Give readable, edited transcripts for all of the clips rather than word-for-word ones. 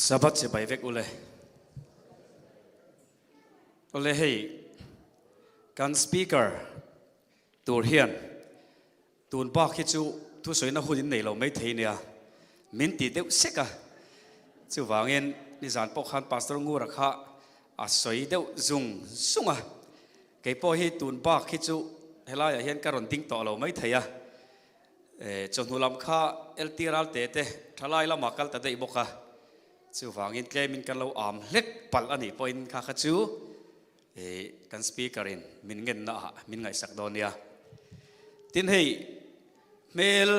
Sabbath chibai vek ule. Awle hei kan speaker tur hian tun bak hi chu thusawina hun in nei lo mai thei nia min ti deuh sek a. Chuvangin nizan pawh khan Pastor Ngura kha a sawi deuh zung zung a. Kei pawh hi tun bak hi chu helaiah hian ka rawn ding tawh lo mai thei a. Chawhnu lam kha LT Ralte te thalai lamah kal ta daih bawk a, chuvangin tlemin kan lo am hlek palh a nih pawhin kha kha chu kan speaker in min ngenna ah min ngaihsak dawn nia. Tin hei hmel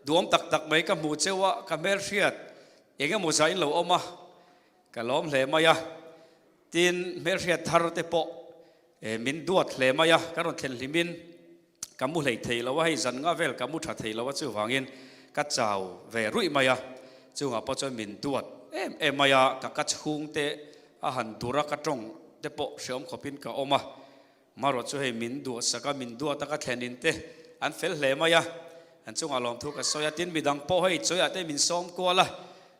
duam tak tak mai ka hmu cheu a, ka hmel hriat eng emaw zah in lo awm a, ka lawm hle mai a. Tin hmelhriat thar te pawh min duat hle mai a, ka rawn thlen hlimin Ka mu hlei thei lo a, hei zan nga vel ka mu tha thei lo a, chuvangin ka chau ve ruih mai a, chungah pawh chuan min duat em em mai a, ka ka chhungte a han dur a, ka tawng te pawh hreawm khawpin ka awm a, marawh chu hei min duahsak a, min duat a, ka thlenin te an fel hle mai a, an chungah lawmthu ka sawi a, tin midang pawh hei chawiah te min sawm kual a,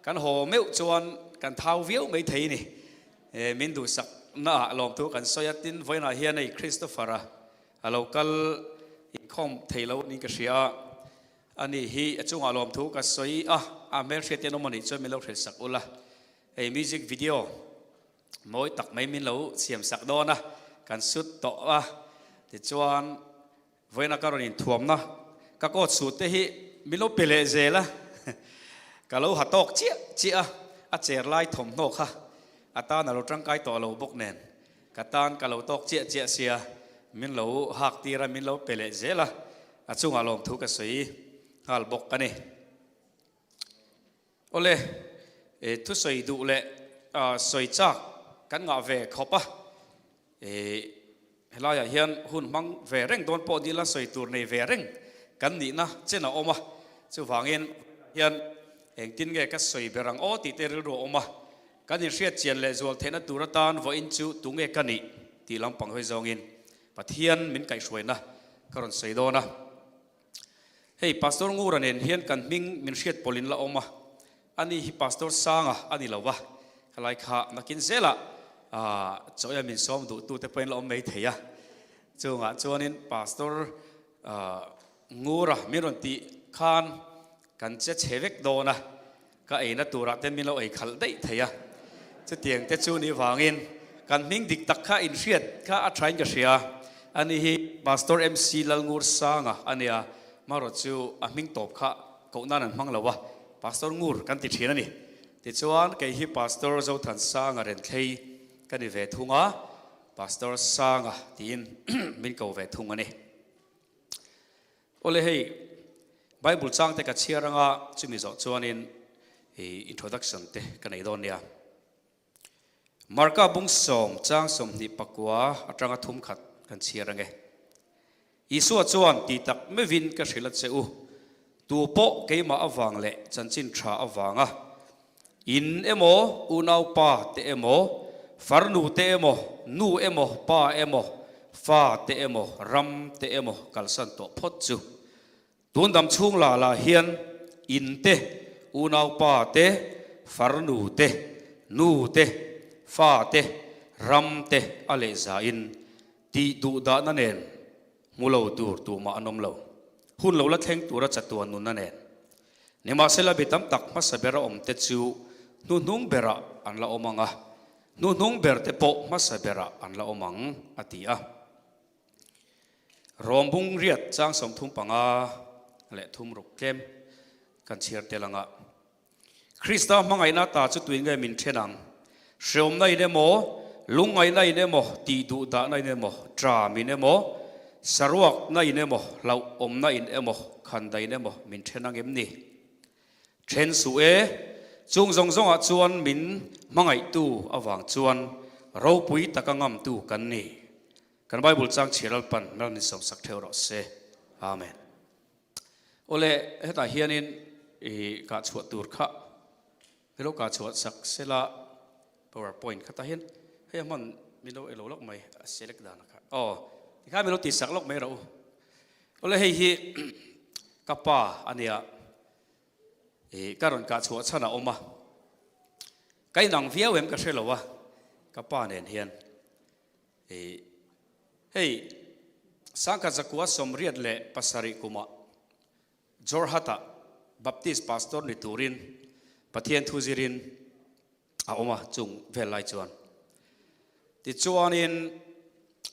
kan haw meuh chuan kan thau viau mai thei a ni, min duhsak naah lawmthu kan sawi a, tin vawiinah hian hei Christopher-a A lo kal inkhawm thei lo niin ka hria a, ani hi a chungah lawmthu ka sawi a, a hmelhriat hian awm anih chuan min lo hrilhsak ula, hei music video mawi tak mai min lo siamsak dawn a, kan sut tawh a, tichuan vawiina ka rawn inthuamna ka coat suit te hi min lo pe leh zel a, ka lo ha tawk chiah chiah a, a cher lai thawmhnaw kha a tan a lo tangkai tawh lo bawk nen. Ka tan ka lo tawk chiah chiah sia, min lo hak tir a, min lo pe leh zel a, a chungah lawmthu ka sawi nghal bawk a ni. Awle, thusawi duh leh sawi chak kan ngah ve khawp a, helaiah hian hun hmang ve reng dawn pawh nila sawi tur nei ve reng kan nihna chen a awm a, chuvangin hian engtin nge ka sawi ber ang aw tih te rilru a awm a, Kan inhriat chian leh zual theihna tur atan vawiin chu tunge ka nih tih lampang hawi zawngin Pathian min kaihhruaina ka rawn sawi dawn a. Hei Pastor Ngura nen hian kan hming min hriat pawlhin la awm a, ani hi Pastor Sanga a ni lo va, khalai kha nakin zelah chawia min sawm duhtute pawhin la awm mai thei a. Chungah chuanin Pastor Ngura min rawn tih khan kan che chhe vek dawn a. Ka eina turah te min lo ei khalh daih thei a, chutiang te chu nih vangin kan hming dik tak kha inhriat kha a thain ka hria. Ani hi Pastor MC Lalngur Sanga a nia, marawh chu a hming tawp kha koh nan an hmang lo a, Pastor Ngur kan ti thin a ni. Tichuan kei hi Pastor Zothan Sanga Renthlei ka ni ve thung a, Pastor Sanga tiin min ko ve thung a ni. Awle hei Bible chang te ka chhiar anga chumi zawh chuanin i introduction te ka nei dawn nia. Marka bung sawm chang 24 atanga thum khat kan chhiar ange. Isua chuan ti tak meuhin ka hrilh a che u, tu pawh keimah avang leh chanchin tha avanga in emaw unaupa te emaw farnu te emaw nu emaw pa emaw fa te emaw ram te emaw kalsan tawh phawt chu tun dam chhung la lah hian in te unaupa te farnu te nu te fa te ram te a leh zain tih duh dahna nen hmu lo tur tumah an awm lo. Hun lo la thleng tura chatuan nunna nen. Nimahsela mi tam tak hmasa bera awmte chu hnuhnung berah an la awm ang a, hnuhnung berte pawh hmasa berah an la awm ang, a ti a. Rom bung riat chang 35 leh thum ruk tlem kan chhiar tel ang a. Krista hmangaihna ta chu tui nge min then ang? Hreawmna in emaw, lungngaihna in emaw, tih duh dahna in emaw, tram in emaw, saruakna in emaw, hlauhawmna in emaw, khanda in emaw min then ang em ni? Then suh e, chung zawng zawngah chuan min hmangaihtu avang chuan ropui taka ngamtu kan ni. Kan Bible chang chhiar Lalpan Mel min sawmsak theuh rawh se. Amen. Awle, hetah hianin i kah chhuah tur kha helo kah chhuah sak sela powerpoint kha tah hian hei a hman min lo elo lawk mai a select dan kha aw tikhan min lo tih sak lawk mai rawh u. Awle hei hi ka pa a nia i ka rawn kah chhuah chhan a awm a. Ka inang viau em ka hre lo a, ka pa nen hian i hei Sangkhat zakua 87 kumah Jorhat-ah Baptist Pastor ni turin Pathian thu zirin a awm a chung vel lai chuan. Tichuanin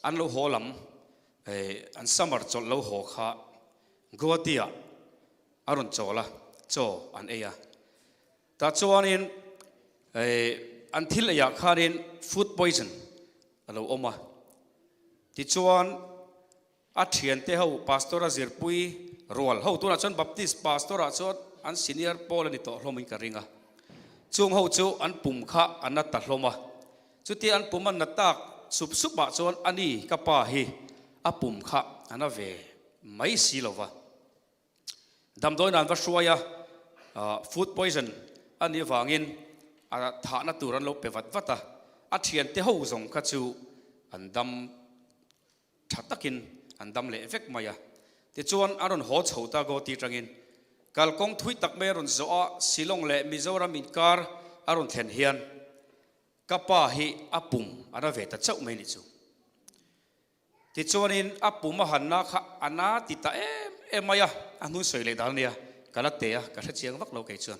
an lo haw lam an summer chawlh lo haw kha Guwahati-ah a rawn chawl a, chaw an ei a. Tah chuanin an thil eiah khanin food poison a lo awm a. Tichuan a thiante ho pastor a zirpui rual ho tunah chuan Baptist pastor ah chuan an senior pawl a ni tawh hlawmin ka ring a. Chung ho chu an pum kha a na ta hlawm a. Chutia an pum a na tak sup sup ah chuan ani ka pa hi a pum kha a na ve mai si lo va. Damdawiin an va hruai a, food poison a nih avangin a thahna tur an lo pe vat vat a, a thiante ho zawng kha chu an dam tha takin an dam leh vek mai a. Tichuan a rawn haw chho ta Guwahati atangin kalkawng thui tak mai a rawn zawh a, Shillong leh Mizoram inkar a rawn thlen hian ka pa hi a pum a na ve ta chauh mai nih chu. Tichuanin a pum a hanna kha a na ti ta em em mai a, a hnun sawi leh dan a nia, ka la te a, ka hre chiang vak lo kei chuan.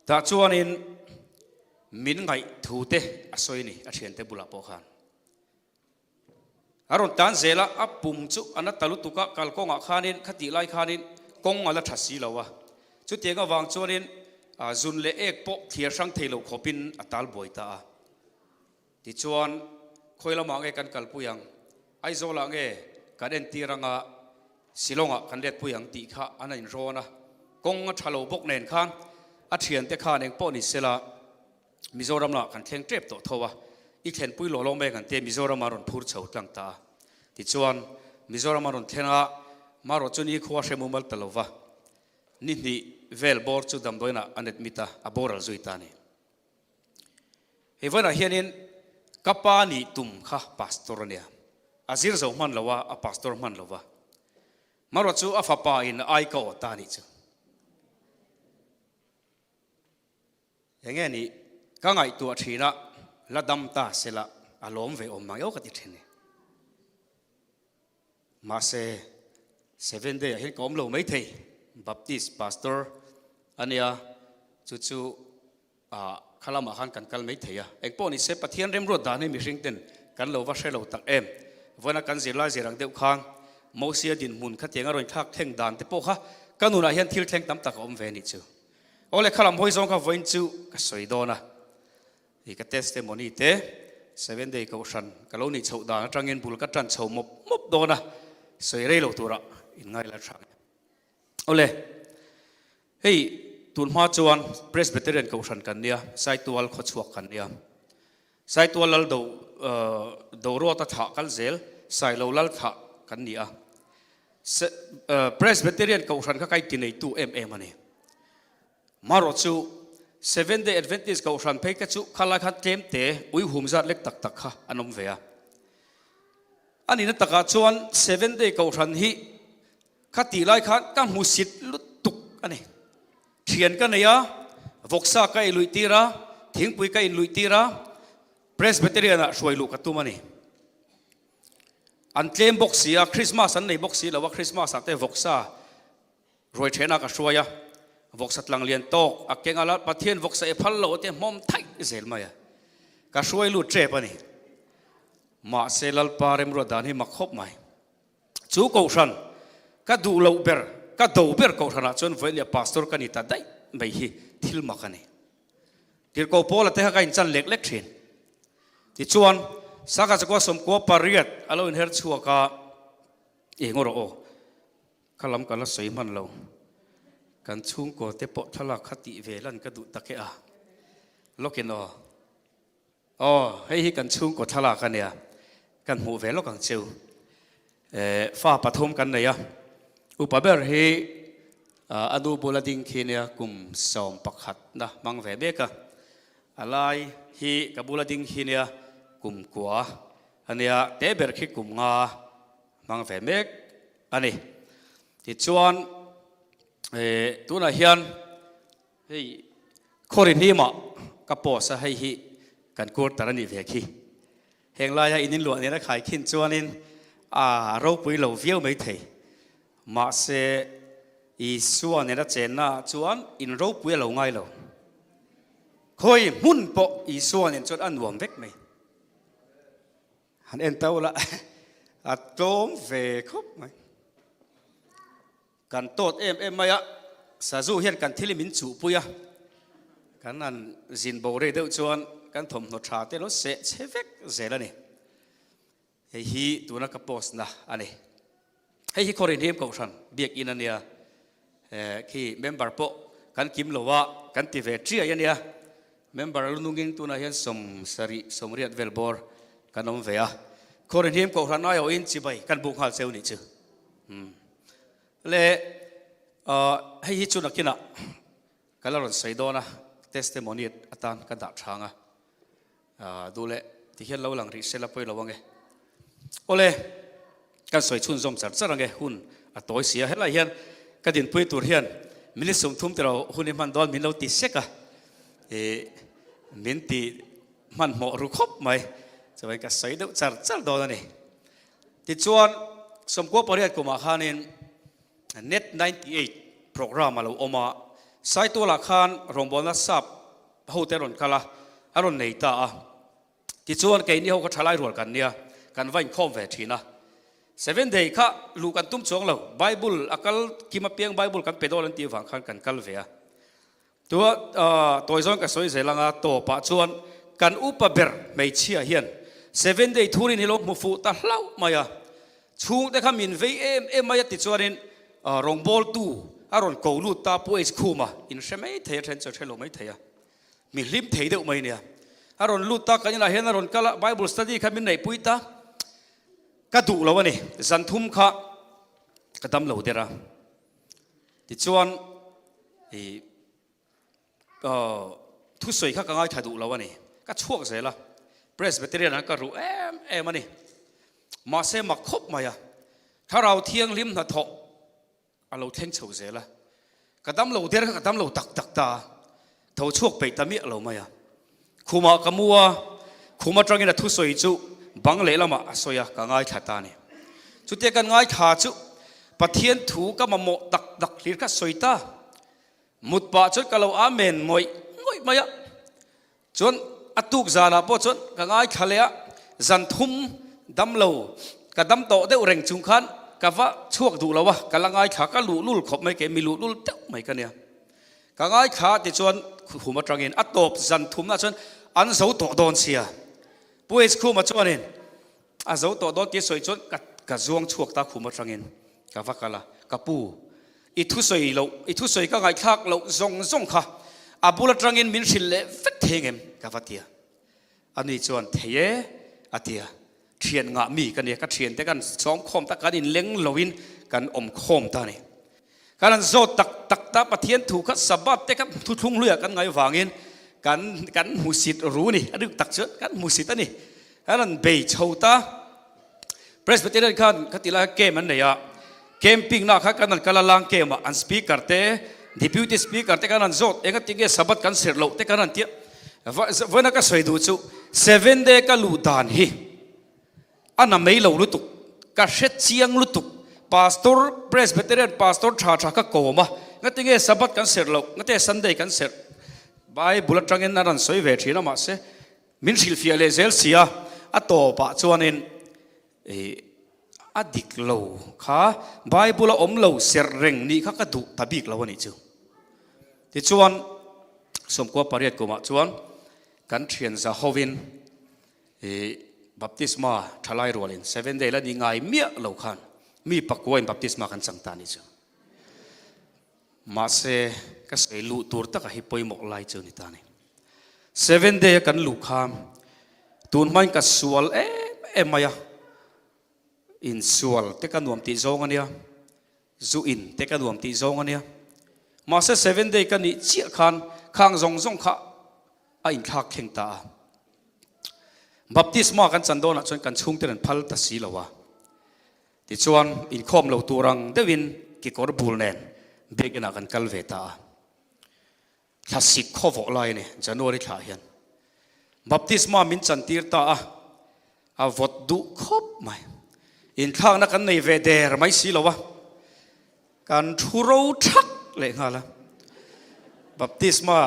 Tah chuanin min ngaih thu te a sawi a ni a thiante bulah pawh khan. A rawn tan zel a, a pum chu a na ta lutuk a, kalkawngah khanin khatih lai khanin kawng a la tha si lo a, chutiang avang chuanin zun leh ek pawh thliar hrang thei lo khawpin a tal buai ta a. Tichuan, khawi lamah nge kan kalpui ang? Aizawlah nge kan entir anga Shillong-ah kan letpui ang tih kha an inrawn a. Kawng a tha lo bawk nen khan a thiante khan eng pawh ni sela Mizoram lamah kan thleng tep tawh tho a, i thlenpui lawh lawng mai ang kan tia Mizoram a rawn phur chho tlang ta a. Tichuan, Mizoram a rawn thleng a, marawh chu nikhua hre mumal ta lo va, ni hnih vel bawr chu damdawiinah an admit a, a boral zui ta a ni. Hei vawiinah hianin ka pa nih tum kha pastor a nia, a zir zo hman lo a, a pastor hman lo va. Marawh chu a fapa in a ai ka awt ta a nih chu. Enge nih ka ngaihtuah thin a, la dam ta sela a lawm ve awm mang eo ka ti thin ni. Mahse Seven Day ah hian ka awm lo maithei, Baptist pastor a nia, chu chu Ah, kha lamah khan kan kal mai thei a. Engpawh ni se, Pathian remruat dan hi mihring ten kan lo va hre lo tak em. Vawiina kan zirlai zir ang deuh khan Mosia dinhmun khatiang a rawn thlak thleng dan te pawh kha ka nunah hian thil thleng tam tak a awm ve a nih chu. Awle, kha lam hawi zawng kha vawiin chu ka sawi dawn a. I ka testimony te Seven Day Kohhran ka lo nih chhoh dan atangin bul ka tan chho mawp mawp dawn a, sawi rei lo turah inngai la tha nge. Awle, hei tun hma chuan Presbyterian Kohhran kan nia, Saitual khawchhuak kan nia. Saitual lal do Doruata thlah kal zel, Sailo lal thlah kan ni a. Presbyterian Kohhran kha kai tineitu em em a ni. Marawh chu Seventh Day Adventist Kohhran phei kha chu khalai khan tlem te uihum zat lek tak tak kha an awm ve a. A nihna takah chuan Seventh Day Kohhran hi Kha tih lai khan ka hmusit lutuk a ni. Thian ka nei a, vawksa ka ei luih tir a, thingpui ka in luih tir a, Presbyterian ah hruai luh ka tum a ni. An tlem bawk si a, Christmas an nei bawk si lo a, Christmas ah te vawksa ruai thehna ka hruai a, vawksa tlang lian tawk a keng a la, Pathian vawksa e phal lo a tia hmawm thaih zel mai a. Ka hruai lut tep a ni. Mahse Lalpa remruat dan hi mak khawp mai. Chu kohhran ka duh loh ber, ka do ber kohhranah chuan vawiin leh pastor ka ni ta daih mai hi thil mak a ni. Tirhkoh Paula te kha ka inchan lek lek thin. Tichuan, Sangha Chakua 98 a lo inher chhuak a, eng rawh aw, kha lam ka la sawi hman lo. Kan chhungkaw te pawh thlalak kha tih ve lan ka duh tak e a. Lawkin aw. Aw, hei hi kan chhungkaw thlalak a nia, kan hmuh ve lawk ang cheu. Eh, fa pathum kan nei a, upa ber hi a nu bula ding khi nia kum 11 na hmang ve mek a, a lai hi ka bula ding khi nia kum 9 a nia, te ber khi kum 5 hmang ve mek a ni. Tichuan, eh, tunah hian hei khawri hnimah. ka post a, hei hi kan quarter a nih ve khi. Heng laia in inluah nena khaikhin chuanin a ropui lo viau mai thei. Mahse, Isua nena chenna ah chuan in ropui a lo ngai lo. Khawi hmun pawh Isua nen chuan a nuam vek mai. Han en ta ula, a tlawm ve khawp mai. Kan tawt em em mai a, sazu hian kan thil hi min chuhpui a, kan han zin bo rei deuh chuan kan thawmhnaw tha te lo seh chhe vek zel a ni. Hei hi tuna ka post na a ni. Hei hi Khawrinhim Kohhran Biakinn a nia, khi member pawh kan kim lo a, kan ti ve triai a nia. Member a lu nungin tunah hian 70, 80 vel bawr kan awm ve a. Khawrinhim Kohhran aiawhin chibai kan buk nghal cheu nih chu. Le hei hi chu nakinah ka la rawn sawi dawn a, testimony atan ka dah thang a, duh leh tihian lo lang rih se la pawi lo ange. Awle, kan sawi chhunzawm char char ange, hun a tawi si a, helai hian ka dinpui tur hian minute 30 tilo hun i hman dawn min lo ti sek a, min ti hmanhmawh ru khawp mai, chuan ka sawi deuh char char dawn a ni. Tichuan, 98 kumah khanin Net 98 programme a lo awm a, Saitualah khan rawngbawlna sap hote a rawn kal a, a rawn nei ta a. Tichuan, keini ho kha thalai rual kan nia, kan va inkhawm ve thin a. Seven Day kha luh kan tum chuang lo, Bible a kal kim apiang Bible kan pe dawn an tih avang khan kan kal ve a. Tua tawi zawn ka sawi zel anga tawpah chuan kan upa ber hmeichhia hian Seven Day thurin hi lo hmu fuh ta hlauh mai a, chhungte kha min vei em em mai a tichuanin rawngbawltu a rawn ko lut ta Pu H Khuma in hre mai thei a then chu a hre lo mai thei a, mi hlim thei deuh mai nia. A rawn lut ta kan inah hian a rawn kal a, Bible study kha min neihpui ta, ka duh lo a ni, zan thum kha ka dam lo der a. Tichuan i thusawi kha ka ngaithla duh lo a ni. Ka chhuak zel a, Presbyterian an ka ruh em em a ni. Mahse mak khawp mai a, Thlarau Thianghlim hnathawh a lo thleng chho zel a. Ka dam lo der kha ka dam lo tak tak ta a, tho chhuak peih ta miah lo mai a. Khumah ka mu a, khum atangin a thusawi chu bang lehlamah a sawi a, ka ngaithla ta a ni. Chutia kan ngaithla chu Pathian thu ka mamawh tak tak hlir kha sawi ta. Mut pah chuan ka lo amen ngawih ngawih mai a. Chuan a tuk zanah pawh chuan ka ngaithla leh a, zan thum dam lo, ka dam tawh deuh reng chung khan ka va chhuak duh lo a, ka la ngaithla, ka luhlul khawp mai kei, mi luhlul deuh mai ka nia. Ka ngaithla tichuan khum atangin a tawp zan thumna chuan an zo tawh dawn sia. Pu H Khuma chuanin a zo tawh dawn tih sawi chuan ka ka zuang chhuak ta khum atangin ka va kal a, ka pu i thusawi loh i thusawi ka ngaihthlak loh zawng zawng kha a bul atangin min hrilh leh vek thei ngem ka va ti a. Ani chuan thei e a ti a, thian ngah mi ka nia, ka thiante kan sawm khawm ta, kan inleng loin kan awm khawm ta a ni. Kan han zawt tak tak ta, Pathian thu kha Sabbath te kha thuthlung hluiah kan ngaih vangin kan kan hmusit ru ni, a rik tak chuan kan hmusit a ni. Kan han bei chho ta, Presbyterian khan khati lai kha camp an nei a, camping na kha kan han kal a lang camp ah an speaker te, deputy speaker te kan han zawt enga tinge Sabbath kan serh loh te kan han tia. Vawiina ka sawi duh chu seven day ka luh dan hi a na mai lo lutuk, ka hre chiang lutuk, pastor Presbyterian pastor tha tha ka kawm a, ngatinge Sabbath kan serh loh, ngatinge Sunday kan serh, Bible atangin a rawn sawi ve thin a mahse Min hrilhfiah leh zel si a, a tawpah chuanin ih a dik lo kha Bible a awm lo serh reng nih kha ka duh ta bik lo a nih chu. Tichuan 98 kumah chuan kan thian za hovin ih baptisma thalai rualin seven day la ni ngai miah lo khan mi pakuain baptisma kan chang ta a nih chu. Mahse, ka sawi luh tur taka hi pawimawh lai chu ni ta ni. Seven day a kan luh kha tun hmain ka sual em em mai a, insual te ka nuam tih zawng a nia, zu in te ka nuam tih zawng a nia. Mahse seven day ka nih chiah khan khang zawng zawng kha a inthlak thleng ta a. Baptisma kan chan dawnah chuan kan chhungten an phal ta si lo a. Tichuan, inkhawm lo tur ang deuhin kekawr bul nen biakinah kan kal ve ta a. Thlasik khawvawh lai a ni, January thlah hian. Baptisma min chantir ta a, a vawt duh khawp mai. Inthlakna kan nei ve der mai si lo a, kan thu ro thak leh nghal a. Baptisma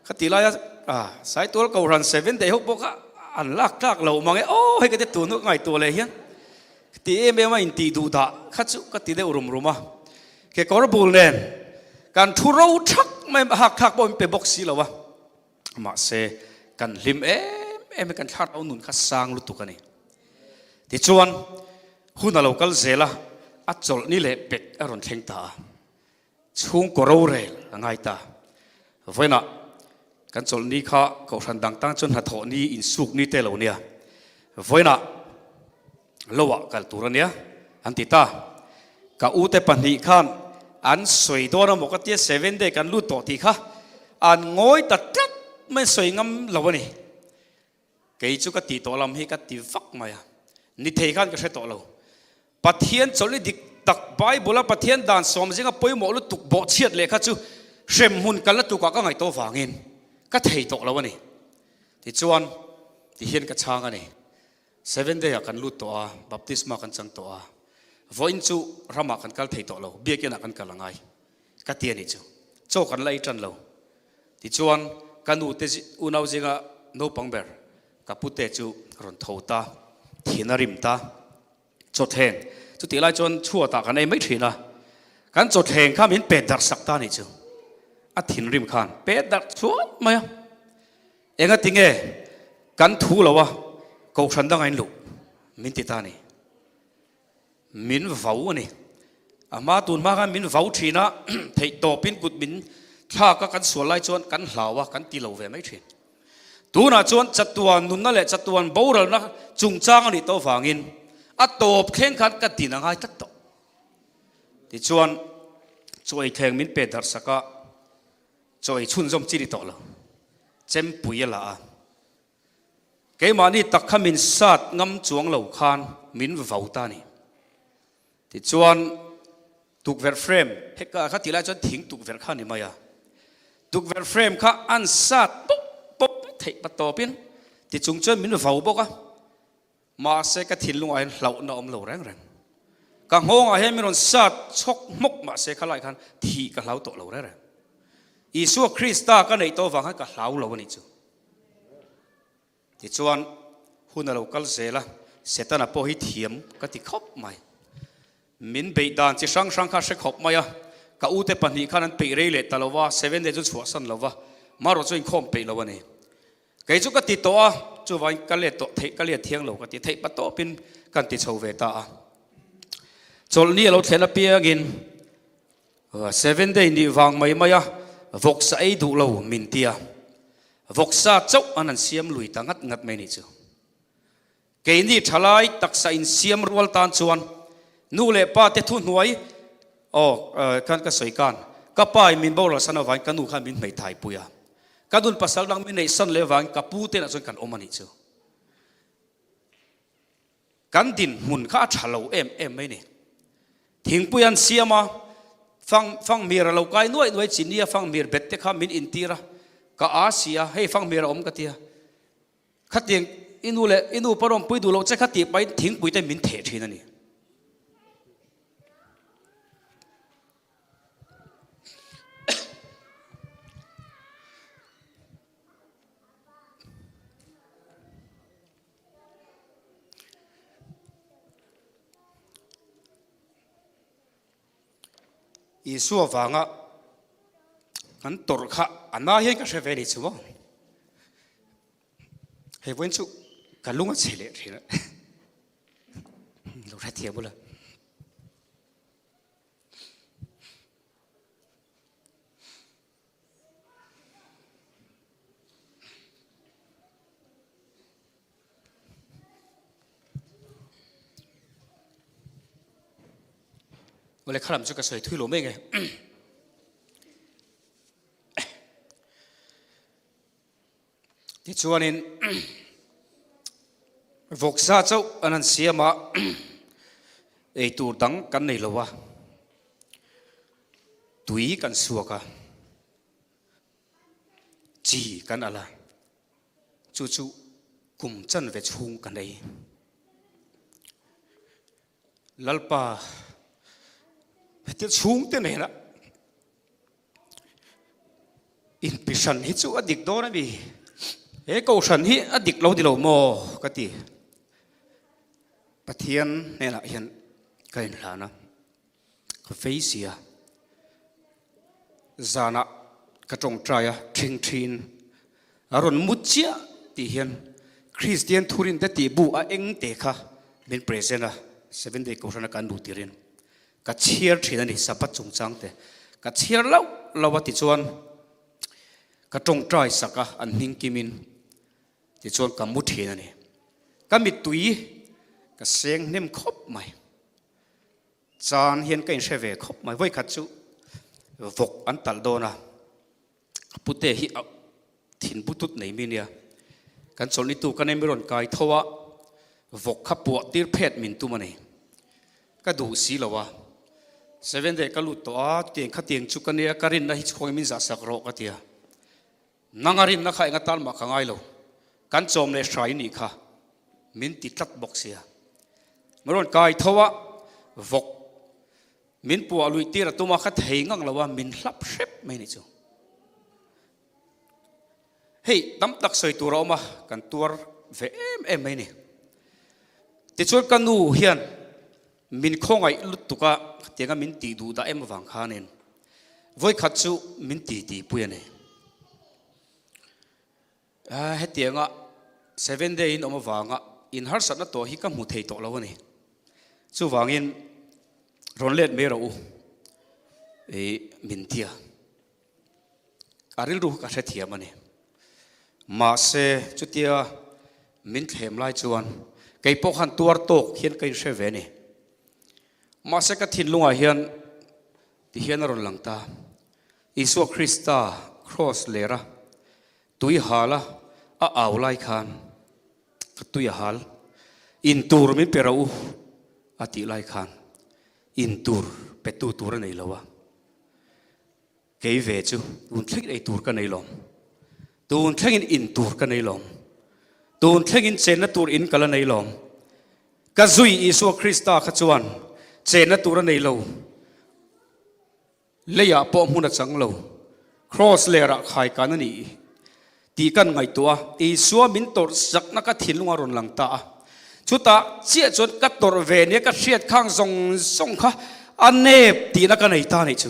kha ti laia ah Saitual Kohhran Seven Day ho pawh kha an lak tlak lo mang e, aw hei ka ti tun ka ngaihtuah leh hian ti em em a intih duh dah kha chu ka ti deuh rum rum a. Kekawr bul nen kan thu ro thak mai hak thlak pawh min pe bawk si lo a. Mahse kan hlim em em a, kan thlarau nun kha sang lutuk a ni. Tichuan hun a lo kal zel a, a chawlh ni leh pek a rawn thleng ta a. Chhungkaw rorel a ngai ta. Vawiinah kan chawlh ni kha kohhran dang tan chuan hnathawh ni insuk ni te lo nia. Vawiinah loah kal tur a nia an ti ta. Ka ute pahnih khan an sawi dawn a maw ka tia seven day kan lut tawh tih kha an ngawi ta tlat mai sawi ngam lo a ni. Kei chu ka tih tawh lam hi ka ti vak mai a, ni thei khan ka hre tawh lo. Pathian chawlhni dik tak Bible a Pathian dan sawm zinga pawimawh lutuk bawhchhiat leh kha chu hremhmun kalna tukah ka ngaih tawh vangin ka thei tawh lo a ni. Tichuan, tihian ka chhang a ni. Seven day ah kan lut tawh a, baptisma kan chang tawh a, vawiin chu ramah kan kal thei tawh lo, biakin ah kan kal a ngai ka ti a nih chu. Chaw kan la ei tan lo. Tichuan, ka nu te unau zinga naupang ber ka pute chu rawn tho ta, thin a rim ta. Chawthleng, chutih lai chuan chhuatah kan ei mai thin a, kan chawthleng kha min pet darh sak ta nih chu. A thinrim khan pet darh chhuat mai a. Engati nge kan thu lo a, kohhran danga in luh min ti ta ni. Min vau a ni. A hma tun hma khan min vau thin a, theih tawpin kut min thlak a, kan sual lai chuan kan hlau a, kan ti lo ve mai thin. Tunah chuan chatuan nunna leh chatuan boralna chungchang a nih tawh vangin a tawp thleng khan ka din a ngai tlat tawh. Tichuan chaw ei thleng min pe darh sak a, chaw ei chhunzawm chi ni tawh lo. Chempui a la a. Keimahni tak kha min sat ngam chuang lo khan min vau ta a ni. Tichuan tukverh frame heka kha tih lai chuan thing tukverh kha a ni mai a, tukverh frame kha an sat pawp pawp theih pa tawpin tichung chuan min vau bawk a, mahse ka thinlungah hian hlauhna a awm lo reng reng. Ka nghawngah hian min rawn sat chhawk hmawk mahse khalai khan thih ka hlau tawh lo reng reng. Isua Krista ka neih tawh avang khan ka hlau lo a nih chu. Tichuan, hun a lo kal zel a, Setana pawh hi thiam ka ti khawp mai. Min beih dan chi hrang hrang kha a hre khawp mai a, ka ute pahnih khan an peih rei leh ta lo va, seven day chu chhuahsan lo va, marawh chu inkhawm peih lo a ni. Kei chu ka ti tawh a, chuvangin ka let tawh theih, ka let thiang lo ka ti theih patawpin kan ti chho ve ta a. Chawlhni a lo thlen apiangin Seven day nih vang mai mai a vawksa ei duh lo min tia vawksa chauh an han siam lui ta ngat ngat mai nih chu. Keini thalai taksa in siam rual tan chuan nu leh pa te thu hnuai aw khan ka sawi kan ka pa in min boral san avangin ka nu khan min hmeithai pui a ka nun pasal dang min neih san leh avangin ka pu te nah chuan kan awm a nih chu. Kan dinhmun kha a tha lo em em mai ni. Thingpui an siam a, fang fanghmir a lo kai nuaih nuaih chi nia fanghmir bet te kha min intir a, ka a si a, hei fanghmir a awm ka ti a. Khatiang i nu leh i nu pawn awmpui duh loh che kha tih pahin thingpui te min theh thin a ni. Isua vanga kan tawrh kha a na hian ka hre ve ni chu maw? Hei vawiin chu ka lung a chhe leh thin a, lo hrethiam ula. Awle khalam chu ka sawi thui lo mai nge. Tichuanin vawksa chauh an han siam a, eitur dang kan nei lo a, tui kan suak a. Chi kan alh a, chu chu kum chanve chhung ka nei. Lalpa hetia chhungte nena inpihran hi chu a dik dawn a mi, he kohhran hi a dik lo ni lo maw ka ti. Pathian hnenah hian ka inhlan a. Ka fei sia. Zanah ka tawngtai a, thing thin a rawn mut chiah tih hian Kristian thurin te tih bu a eng te kha min present a, Seventh Day Kohhrana kan duh tirin ka chhiar thin a ni, Sabbath chungchang te ka chhiar loh loh a tichuan ka tawngtai sak a, an hming kimin tichuan ka mu thin a ni. Ka mittui ka seng hnem khawp mai. Chan hian ka inhre ve khawp mai. Vawikhat chu vawk an talh dawn a, a pute hi a thin butut nei mi nia. Kan chawlhnitu ka nemi rawn kai tho a, vawk kha puah tir phet min tum a ni. Ka duh si lo a, Seventh day ka lut tawh a, chutiang khatiang chu ka nia, ka rinna hi chhuangin min zahsak rawh ka ti a. Nang a rinna kha enga tan mah ka ngai lo, kan chawm leh hrai nih kha min ti tlat bawk sia. Min rawn kai tho a, vawk min puah luih tir a tum a, ka thei ngang lo a, min hlap hrep mai nih chu. Hei tam tak sawi tur a awm a, kan tuar ve em em mai ni. Tichuan ka nu hian Min khawngaih lutuk a, khatianga min tih duh dah em avang khanin vawikhat chu min ti tihpui a ni. Hetianga Seven Day in awm avanga in harsatna tawh hi ka hmu thei tawh lo a ni. Chuvangin rawn let mai rawh u i min tia. A rilru ka hrethiam a ni. Mahse, chutia min thlem lai chuan kei pawh khan tuar tawk hian ka inhre ve a ni. Mahse, ka thinlungah hian ti hian a rawn lang ta. Isua Krista kraws lera tui hala a au lai khan ka tui a hal, in tur min pe rawh u a tih lai khan in tur petu tur a nei lo a. Kei ve chu tun thlengin ei tur ka nei lawm. Tun thlengin in tur ka nei lawm. Tun thlengin chenna tur in ka la nei lawm. Ka zui Isua Krista kha chuan chenna tur a nei lo. Leiah pawh hmun a chang lo. Kraws lerah khaikan a ni tih kan ngaihtuah a, Isua min tawrh zakna ka thinlung a rawn lang ta a. Chutah chiah chuan ka tawrh ve nia ka hriat khang zawng zawng kha a nep tihna ka nei ta nih chu.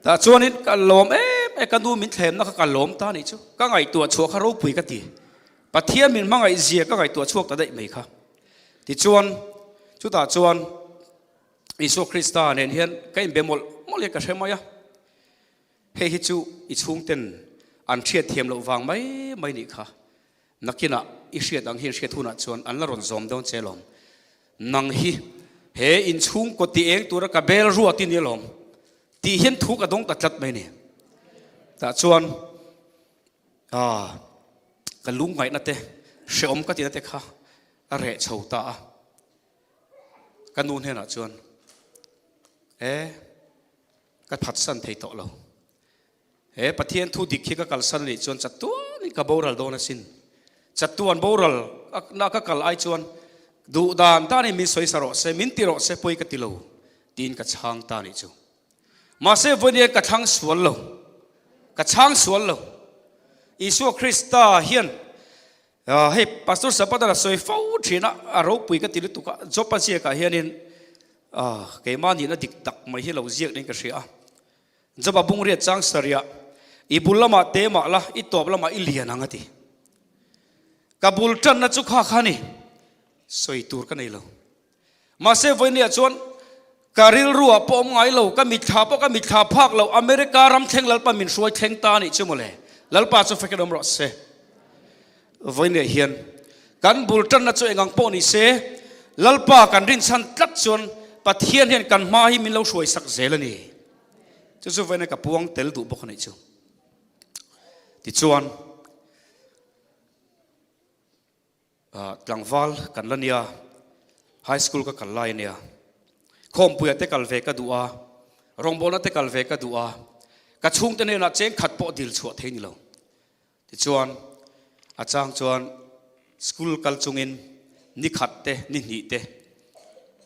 Tah chuanin ka lawm em em, ka nu min thlemna kha ka lawm ta nih chu. Ka ngaihtuah chhuah kha ropui ka ti. Pathian min hmangaih zia ka ngaihtuah chhuak ta daih mai kha. Tichuan, chutah chuan Isua Krista nen hian ka inbe mawlh mawlh hian ka hre mai a. Hei hi chu i chhungten an hriat thiam loh vang mai mai nih kha. Nakinah i hriat ang hian hriat hunah chuan an la rawn zawm dawn che alawm. Nang hi he inchhungkaw ti eng tura ka bel ruat i ni alawm tih hian thu ka dawng ta tlat mai ni. Tah chuan ah ka lungngaihna te hrehawm ka tihna te kha a reh chho ta a. Ka nu hnenah chuan e. Ka phatsan thei tawh lo. He Pathian thu dik hi ka kalsan anih chuan chatuanin ka boral dawn asin. Chatuan boral na ka kal ai chuan duh dan danin min sawi sa rawh se, min ti rawh se pawi ka ti lo tiin ka chhang ta anih chu. Mahse vawiin ka thlang sual lo. Ka chhang sual lo. Isua Krista hian hei Pastor Sabbath a sawi fo thin a, a ropui ka ti lutuk a, Job a ziakah hianin Keimah nihna dik tak mai hi lo ziak niin ka hria a. Job-a bungriat chang sarih, I bul lamah te mah la, i tawp lamah i lian ang a ti. Ka bul tanna chu kha kha ni, sawi tur ka nei lo. Mahse vawinia chuan ka rilruah pawh awm ngai lo, ka mitthla pawh ka mitthla phak lo, America ram thleng Lalpa min hruai thleng ta a nih chu mawle. Lalpa chu fakin awm rawh se. Vawinia hian kan bul tanna chu engang pawh ni se, Lalpa kan rinchhan tlat chuan Pathian hian kan hma hi min lo hruai sak zel a ni. Chu chu vawinia ka puang tel duh bawk a nih chu. Tichuan, tlangval kan la nia, high school ka kal lai a nia, khawmpuia te kal ve ka duh a, rawngbawlna te kal ve ka duh a, ka chhungte hnenah cheng khat pawh dil chhuah thei ni lo. Tichuan, a chang chuan school kal chungin ni khat te, ni hnih te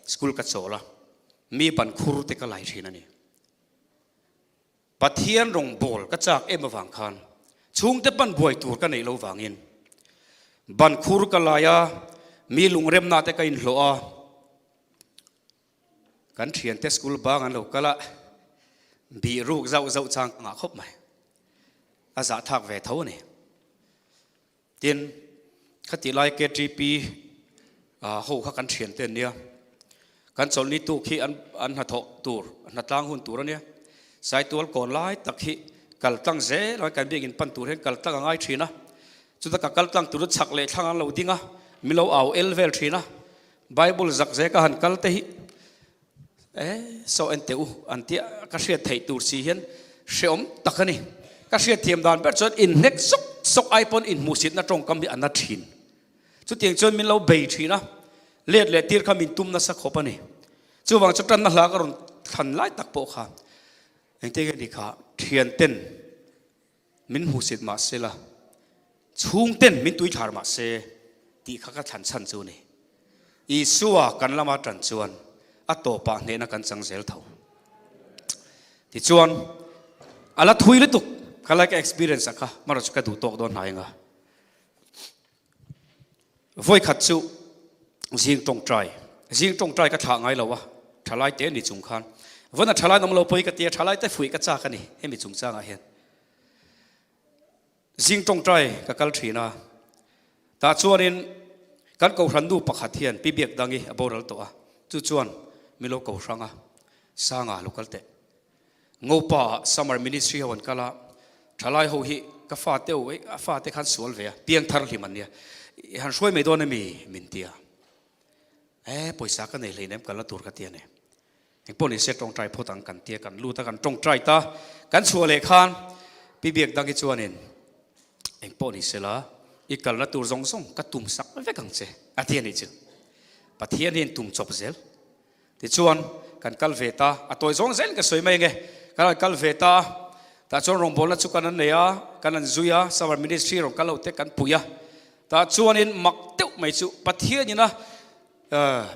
school ka chawl a, mi ban khur te ka lai thin a ni. Pathian rawngbawl ka chak em avang khan chhungte pan buai tur ka neih lo vangin ban khur ka lai a, mi lungremna te ka inhlawh a, Kan thiante school bang an lo kal a, bih ruk zauh zauh chang ka ngah khawp mai. A zahthak ve tho a ni. Tin, khatih lai KTP ho kha kan thiante an nia. Kan chawlhni tuk hi an an hnathawh tur, hnatlang hun tur a nia. Saitual kawn lai tak hi kal tlang zel a, kan biakin pan tur hian kal tlang a ngai thin a. Chuta ka kal tlang tur chu chhak leh thlang an lo ding a, min lo au el vel thin a. Bible zak zek a han kal te hi e saw en teh u an tia ka hriat theih tur si hian hreawm tak a ni. Ka hriat thiam dan ber chuan inhnek sawk sawk ai pawn inhmuhsitna tawngkam hi a na thin. Chutiang chuan min lo bei thin a, let leh tir kha min tum nasa khawp a ni. Chuvang chu tanna hla ka rawn thlan lai tak pawh kha engtin nge ni kha thian ten Min hmuhsit mah se la, chhungten min tuithlar mah se tih kha ka thlan chhan chu ni. Isua kan lama tan chuan a tawpah hnehna kan chang zel tho. Tichuan, a la thui lutuk ka like experience a kha, marawh chu ka duh tawk dawn hnai anga. Vawikhat chu zing tawngtai, zing tawngtai ka thlah ngai lo a, thalai te ni chung khan. Vawn a thalai nawm lo pawi ka tia, thalai te fuih ka chak a ni hemi chungchangah hian. Zing tawngtai ka kal thin a, tah chuanin kan kohhran nu pakhat hian Pi Biakdangi a boral tawh a, chu chuan min lo ko hrang a, Sanga lo kal teh. Ngopa ah summer ministry ho an kal a, thalai ho hi ka fate ho eh a fate khan sual ve a, piangthar hlim an nia, i han hruai mai dawn emi min ti a, eh pawisa ka nei hleinem kal na tur ka ti a ni, engpawh ni se tawngtai phawt ang kan tia kan lut a kan tawngtai ta, kan chhuah leh khan Pi Biakdangi chuanin engpawh ni sela i kalna tur zawng zawng ka tum sak vek ang che a ti a nih chu, Pathian hian tum chawp zel. Tichuan, kan kal ve ta, a tawi zawng zel ka sawi mai ange, kan han kal ve ta a, tah chuan rawngbawlna chu kan han nei a, kan han zui a, summer ministry rawn kal ho te kan pui a, tah chuanin mak deuh mai chu Pathianin a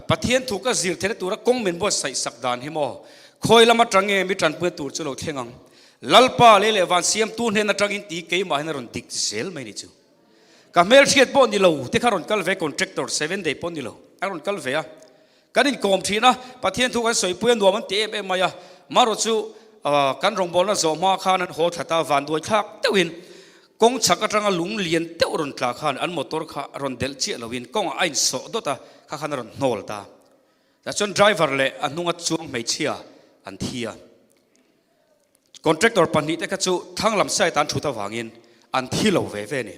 Pathian thu ka zir theihna tura kawng min buatsaih sak dan hi maw, khawi lam atang nge mi tanpuina tur chu lo thleng ang, Lalpa lei leh van siamtu hnen atangin ti keimah hian a rawn dik zel mai ni chu. Ka hmelhriat pawh ni lo te kha rawn kal ve, contractor seven day pawh ni lo a rawn kal ve a, Kan inkawm thin a, Pathian thu kan sawipui a nuam an ti em em mai a, marawh chu kan rawngbawlna zawh hma khan an haw thlat a, vanduai thlak deuhin kawng chhak atanga lung lian deuh rawn tla khan an motor kha rawn delh chiah loin kawngah a insawh dawt a, kha khan a rawn hnawl ta. Tah chuan driver leh a hnunga chuang hmeichhia an thi a, contractor pahnihte kha chu thlang lam side ah an thut avangin an thi lo ve ve a ni.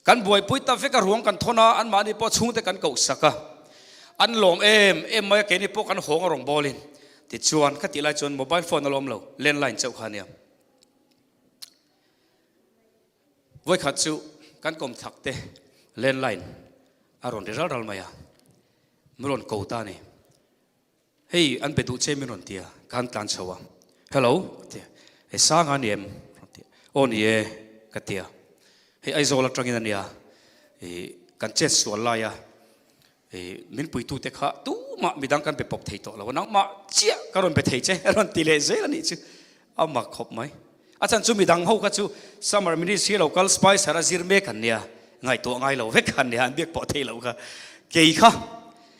Kan buaipui ta vek a ruang kan thawn a, anmahni pawh chhungte kan koh sak a, an lawm em em mai a, keini pawh kan hawng a rawn bawlin. Tichuan, ka tih lai chuan mobile phone a lawm lo, landline chauh kha a nia. Vawikhat chu kan kawmthak te landline a rawn ri ral ral mai a, min rawn ko ta a ni. Hei an be duh che min rawn ti a, ka han tlan chho a, Hello ka ti a, hei Sanga a ni em? Rawn ti a, Aw ni e ka ti a, hei Aizawl atangin a nia, ih kan chet sual lai a, ih min puitute kha tumah midang kan be pawp thei tawh lo a, nangmah chiah ka rawn be thei che a rawn ti leh zel a nih chu, a mak khawp mai. A chhan chu midang ho kha chu summer ministry lo kal spicer a zir mek an nia, ngaihtuah ngai lo vek an nia, an biak pawh thei lo kha. Kei kha,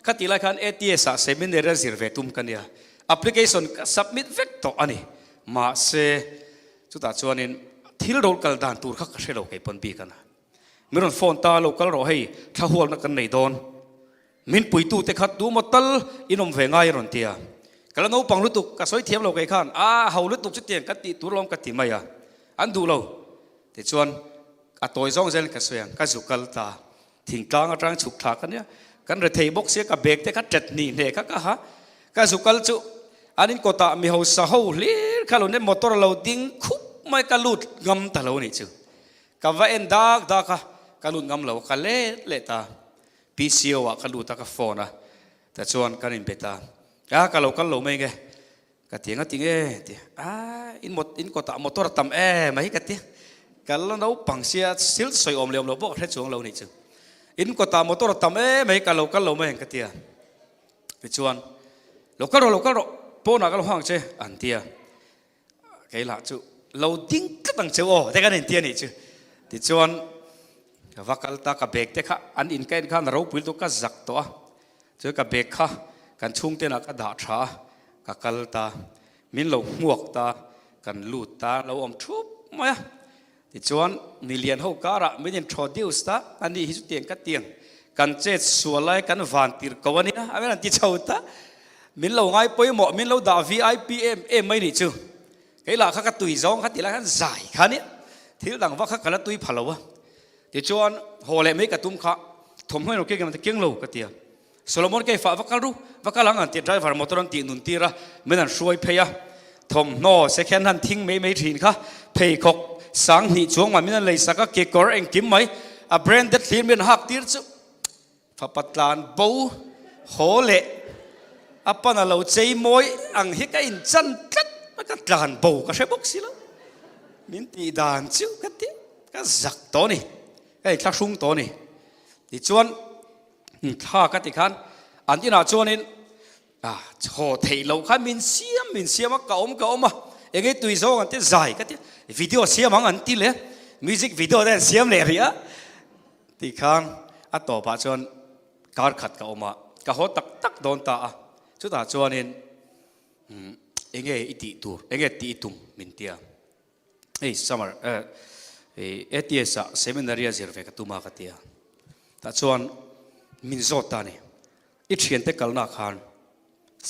kha tih lai khan ATS ah seminary a zir ve tum ka nia, application ka submit vek tawh a ni. Mahse, chutah chuanin thil ro kal dan tur kha ka hre lo kei pawn bik a na. Min rawn phone ta, lo kal rawh hei, thla hualna kan nei dawn. Min puitute kha tu maw tal in awm ve ngai a rawn ti a. Ka la naupang lutuk, ka sawi thiam lo kei khan, a ho lutuk chutiang kan tih tur lawm ka ti mai a, an duh lo. Tichuan, a tawi zawng zel ka sawi ang, ka zu kal ta, thingtlang atang chhuk thla ka nia, kan rethei bawk sia ka bag te kha tet hnih hneh kha ka ha, ka zu kal chu an in kawtah mi hausa ho hlir kha lo nia motor a lo ding khup mai ka lut ngam ta lo a nih chu. Ka va en dak dak a, ka lut ngam lo, ka let leh ta. PCO ah ka lut a ka phone a tah chuan kan in bet a a ka lo kal lo mai nge ka ti nga ti nge ti a in mot in kawtah motor a tam em mai ka ti. Ka la naupang sia thil sawi awm leh awm lo pawh ka hre chuang lo nih chu. In kawtah motor a tam em mai ka lo kal lo mai ang ka ti a. Tichuan, Lo kal rawh, lo kal rawh, pawnah ka lo hang che an ti a. Kei lah chu lo ding tlat ang cheu aw te kan inti a nih chu. Tichuan, ka va kal ta, ka bag te kha an in ka en khan a ropui lutuk ka zak tawh a. Chuan ka bag kha kan chhungtenah ka dah tha a, ka kal ta. Min lo hmuak ta, kan lut ta, lo awm thup mai a. Tichuan, milian ho karah min introduce ta, ani hi chutiang ka tiang, kan chet sual lai kan van tir ko a nia, a min an ti chho ta. Min lo ngai pawimawh, min lo dah vip em em mai nih chu. Kei lah kha ka tui zawng kha ti lai khan zai kha nia, thil dang vak kha ka la tui pha lo a. Tichuan, haw leh mai ka tum kha, thawmhnaw emaw keng emaw keng lo ka ti a. Solomon kei fah va kal ru, va kal ang an ti a, driver motor an tih nun tir a, min an hruai phei a, thawmhnaw second hand thing mai mai thin kha, pheikhawk sang hnih chuang mah min an lei sak a, kekawr engkim mai, a branded hlir min an hak tir chu fapa tlan bo haw leh a pan a lo chei mawi ang hi ka inchan tlat a, ka tlan bo ka hre bawk si lo, min tih dan chu ka ti, ka zak tawh a ni, ka inthlahrung tawh a ni, tichuan. Thla ka ti khan an inah chuanin ah chhaw theih loh khan min siam min siam a ka awm ka awm a enge tui zawng an ti zai ka ti video siam ang an ti leh music video te an siam leh rih a ti khan a tawpah chuan kar khat ka awm a ka haw tak tak dawn ta a chutah chuanin enge i tih tur enge tih i tum min tia. Hei summer eh ATS ah seminary a zir ve ka tum a ka ti a, tah chuan min zawt ta a ni. I thiante kalna khan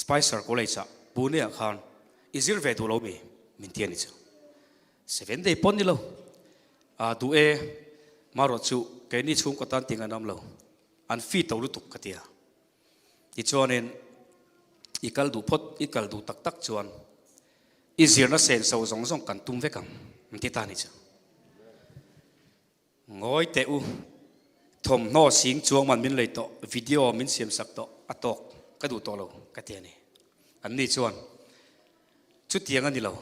Spicer College ah Pune ah khan i zir ve duh lo mi? Min ti a ni chu. Seven day pawn ni lo. Ah duh e, marawh chu keini chhungkaw tan ting an awm lo. An fee to lutuk ka ti a. Tichuanin i kal duh phawt, i kal duh tak tak chuan i zirna senso zawng zawng kan tum vek ang, an ti ta a ni chu. Ngawi teh u, thawmhnaw sing chuang man min lei tawh, video min siam sak tawh, a tawk, ka duh tawh lo, ka ti a ni. An ni chuan chutiang a ni lo,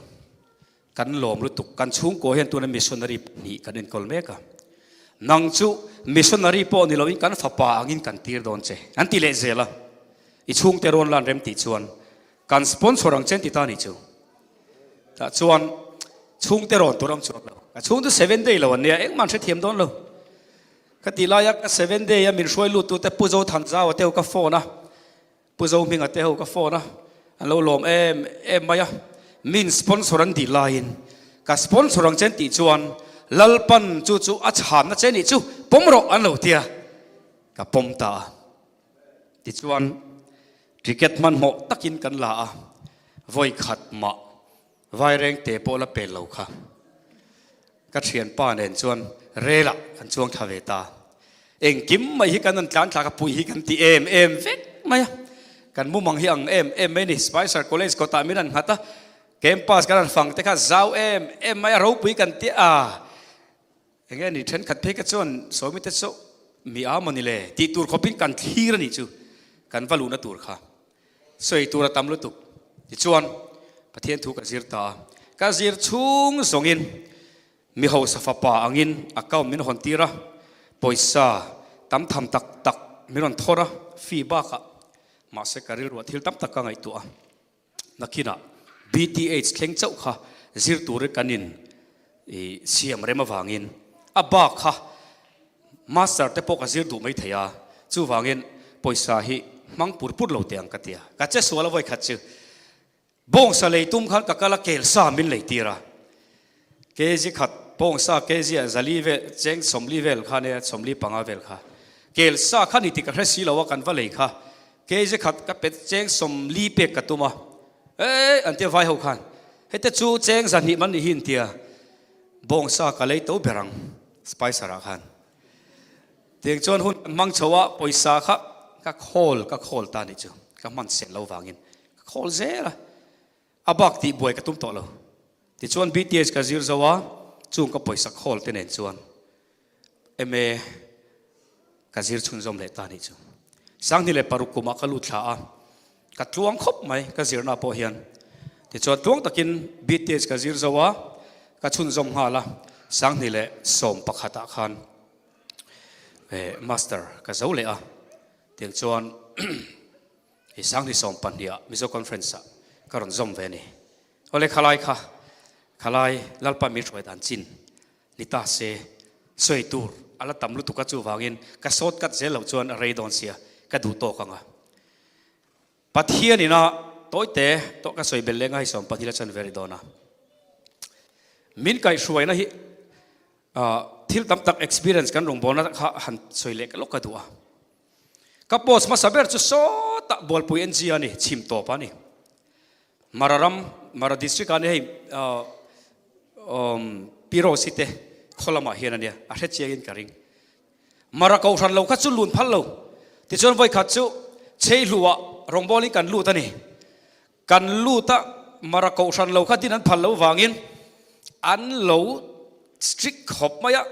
kan lawm lutuk, kan chhungkaw hian tuna missionary pahnih kan enkawl mek a, nang chu missionary pawh ni loin kan fapa angin kan tir dawn che, an ti leh zel a, i chhungte rawn lan rem tih chuan Kan sponsor ang chen ti ta ni chu. Tah chuan chhungte rawn tur ang chuang lo. Ka chhung chu seven day lo an nia, engmah an hrethiam dawn lo. Ka ti laia ka seven day a min hruai lut tute Pu Zo Thanzau a te ho ka phone a, Pu Zo Hminga te ho ka phone a, an lo lawm em em mai a. Min sponsor an tih laiin ka sponsor ang chen tih chuan Lalpan chu chu a chhanna che nih chu pawm rawh an lo tia, ka pawm ta a. Tichuan ticket hmanhmawh takin kan la a, vawi khat mah vaireng te pawh la pel lo kha. Ka thianpa nen chuan rel ah kan chuang thla ve ta. Engkim mai hi kan an tlan thla ka pui hi kan ti em em vek mai a. Kan mumang hi ang em em mai a ni. Spicer College kawtah min an nghat a, campus kan han fang te kha zau em em mai a, ropui kan ti a. Enge ni thenkhat phei ka chuan sawmi te chu mi a maw ni le tih tur khawpin kan thlir a nih chu kan va luhna tur kha sawi tur a tam lutuk tichuan Pathian thu ka zir ta a, ka zir chhung zawngin mi hausa fapa angin account min hawn tir a, pawisa tam tham tak tak min rawn thawr a fee bakah mahse ka rilruah thil tam tak ka ngaihtuah a. Nakinah BTH thleng chauh kha zir turin kan in siam rem avangin a bak kha master te pawh ka zir duh mai thei a, chuvangin pawisa hi hmang pur pur lo teh ang ka ti a, ka che sual a vawi khat chu bawngsa lei tum khan ka kal a kelsa min lei tir a, kg khat bawngsa kg ah zali vel cheng sawmli vel kha nia sawmli panga vel kha kelsa kha ni tih ka hre si lo a kan va lei kha kg khat ka pet cheng sawmli pek ka tum a eh an tia vai ho khan hete chu cheng zahnih man ni hi an tia bawngsa ka lei to ber ang spicer ah khan tiang chuan hun kan hmang chho a pawisa kha ka khawl ka khawl ta ni chu ka hman sel lo vangin ka khawl zel a. A bak tih buai ka tum tawh lo. Tichuan BTH ka zir zo a, chung ka pawisa khawl te nen chuan MA ka zir chhunzawm leh ta nih chu. Sanghnih leh paruk kumah ka lut thla a, ka tluang khawp mai ka zirna pawh hian. Tichuan tluang takin BTH ka zir zo a, ka chhunzawm nghal a. 2011 ah khan Master ka zo leh a, tiang chuan hei 2020 ah Mizo Conference ah ka rawn zawm ve a ni. Awle khalai kha, khalai Lalpa min hruai dan chin ni ta se sawi tur a la tam lutuk a chuvangin ka sawt kat zel loh chuan a rei dawn sia ka duh tawk ang a. Pathian ina tawite tawh ka sawi belh leh ngai 20 la chan ve rih dawn a. Min kaihhruaina hi thil tam tak experience kan rawngbawlna kha han sawi leh lawk ka duh a. Ka post hmasa ber chu sawtah Bualpui NG a ni, chhim tawp a ni. Mara ram, Mara district ah ni hei Pi Rose te khaw lamah hian a nia, a hre chiangin ka ring. Mara kohhran lo kha chu lun phal lo. Tichuan vawikhat chu Chheihluah rawngbawlin kan lut a ni. Kan lut a, Mara kohhran lo kha din an phal lo vangin an lo strict khawp mai a.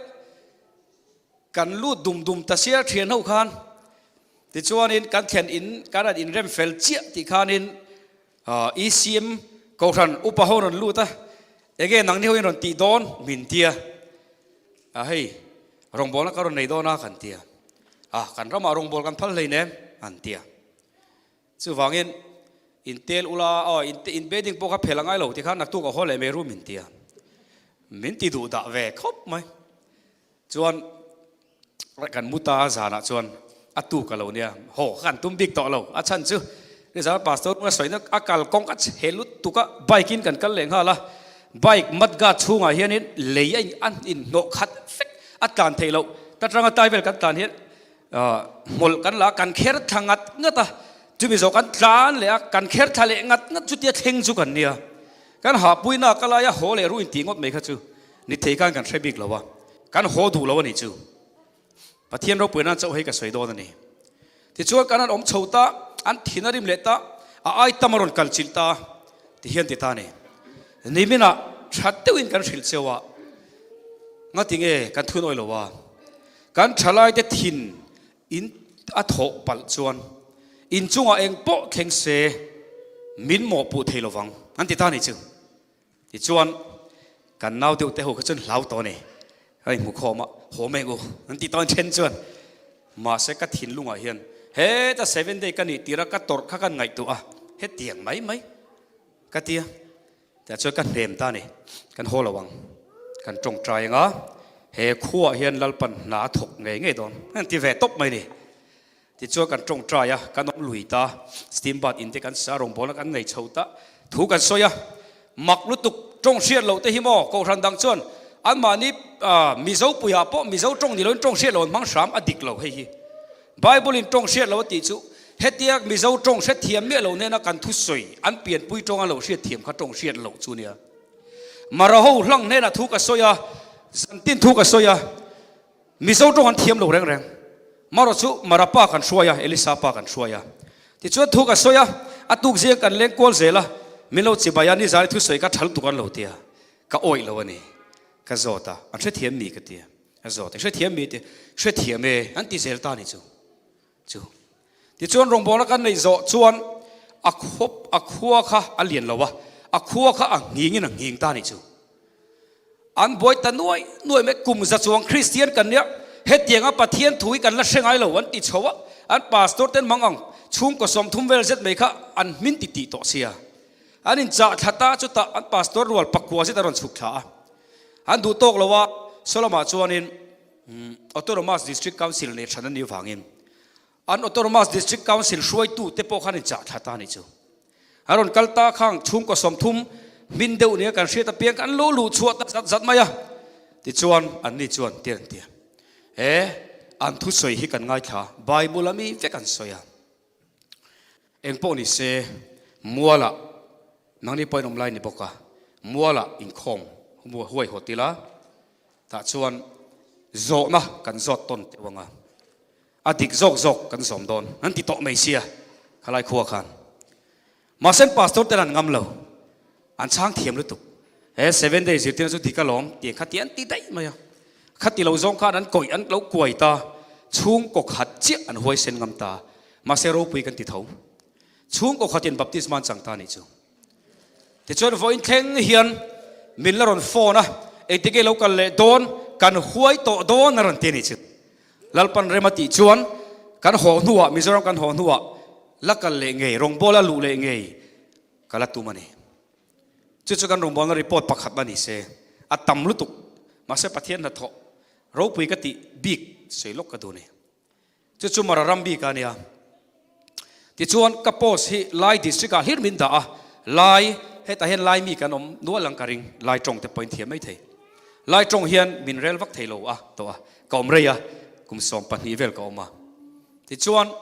Kan lut dum dum ta sia thian ho khan. Tichuanin kan thlen in kan han inrem fel chiah tih khanin ECM kohhran upa ho rawn lut a, enge nangni ho in rawn tih dawn min tia. A hei, rawngbawlna ka rawn nei dawn a kan tia. A, kan ramah rawngbâwl kan phal hlei nem an tia. Chuvangin in tel ula, aw in in bedding pawh kha phel a ngai lo tikhan naktuk a haw leh mai ru min tia. Min ti duh dah ve khawp mai. Chuan kan mu ta zanah chuan a tuk a lo nia, haw kha kan tum bik tawh lo. A chhan chu nizan pastor a sawina a kal kawng a chhe lutuk a, bike in kan kal leh nghal a, bike mudguard chhungah hianin lei a an inhnawh khat vek a tlan theih loh. Ta tanga tai vel kan tlan hian hmawlh kan la a, kan kher thla ngat ngat a, chumi zawh kan tlan leh a, kan kher thla leh ngat ngat chutia thleng chu kan nia. Kan hahpuina ka laia haw leh ru intih ngawt mai kha chu Ni thei khan kan hre bik lo a, kan haw duh lo a nih chu. Pathian ropui nan chauh hei ka sawi dawn a ni. Tichuan kan han awm chho ta, an thin a rim leh ta, a ai tam a rawn kal chilh ta ti hian ti ta a ni. Niminah tha deuhin kan hrilh cheu a, ngatinge kan thunawi lo a, kan thalaite thin in a thawh palh chuan inchungah eng pawh thleng se min mawhpuh thei lovang an ti ta a nih chu. Tichuan, kan nau deuh te ho kha chuan hlau tawh a ni. Ka inhmu khawm a, haw mai u an tih tawn then chuan mahse ka thinlungah hian heta seven day ka nih tir a ka tawrh kha kan ngaihtuah a, hetiang mai mai ka ti a. Tah chuan ka hnem ta a ni, kan haw lo ang, kan tawngtai ang a, he khuaah hian Lalpan hna a thawk ngei ngei dawn an ti ve tawp mai a ni. Tichuan kan tawngtai a, kan awm lui ta, steam bath in te kan sa rawngbawlna kan nei chho ta, thu kan sawi a, mak lutuk tawng hriat loh te hi maw Kohhran dang chuan anmahni Mizo puiah pawh Mizo tawng ni loin tawng hriat loh an hmang hram a dik lo hei hi. Bible in tawng hriat loh a tih chu hetia Mizo tawng hrethiam miah lo hnena kan thusawi an pianpui tawng a lo hriatthiam kha tawng hriat loh chu nia. Mara ho hlang hnenah thu ka sawi a, zantin thu ka sawi a, Mizo tawng an thiam lo reng reng. Marawh chu Mara pa kan hruai a, Elisa pa kan hruai a. Tichuan thu ka sawi a, a tuk zing kan leng kual zel a, min lo chibai a, nizan i thusawi ka thal tuk an lo ti a, ka awih lo a ni. Ka zawt a, an hrethiam mi ka ti a, ka zawt a, hrethiam mi ti, hrethiam e, an ti zel ta a ni chu. Chu. Tichuan rawngbawlna kan neih zawh chuan a khuap, a khua kha a lian lo a, a khua kha a nghingin a nghing ta a ni chu. An buai ta nuai nuai mai, kum za chuang Kristian kan nia, hetianga Pathian thu hi kan la hre ngai lo an ti chho a, an pastor ten mang ang chhungkaw 30 vel zet mai kha an hmin ti tih tawh sia. An inchah thla ta chutah an pastor rual pakua zet a rawn chhuk thla a. An duh tawk lo a, Solomah chuanin Autonomous District Council nei hran a nih vangin an Autonomous District Council hruaitu te pawh khan inchah thla ta a nih chu. A rawn kal ta khang chhungkaw 30 hmin deuh nia kan hriat apiang kan lo luh chhuah ta zat zat mai a. Tichuan anni chuan tir an ti a, He an thusawi hi kan ngaithla, Bible a mi vek an sawi a. Eng pawh ni se, mualah nangni pawhin awm lai ni bawk a, mualah inkhawm huai haw tila, tah chuan zawhna kan zawt tawn teuh ang a. A dik zawk zawk kan zawm dawn an ti tawh mai sia khalai khua khan. Mahse pastor ten an ngam lo. An chhang thiam lutuk. He seven day zirtirna chu dik alawm tih khati an ti daih mai a. Khati lo zawng khan an kawih an lo kuai ta. Chhungkaw khat chiah an huaisen ngam ta. Mahse ropui kan ti tho. Chhungkaw khatin baptisma an chang ta anih chu. Tichuan vawiin thleng hian min la rawn phone a. Engtin nge lo kal leh dawn? Kan huai tawh dawn a rawn ti a nih chu. Lalpan rem a tih chuan kan haw hnuah, Mizoram kan haw hnuah la kal leh ngei, rawngbawla luh leh ngei ka la tum a ni. Chu chu kan rawngbawlna report pakhat a ni se, a tam lutuk. Mahse Pathian hnathawh ropui ka tih bik sawi lawk ka duh a ni. Chu chu Mara ram bik a nia. Tichuan ka post hi Lai district ah hlir min dah a, Lai hetah hian Lai mi kan awm nual ang ka ring, Lai tawng te pawhin thiam mai thei. Lai tawng hian min rel vak thei lo a tawh a, ka awm rei a, kum 12 vel ka awm a. Tichuan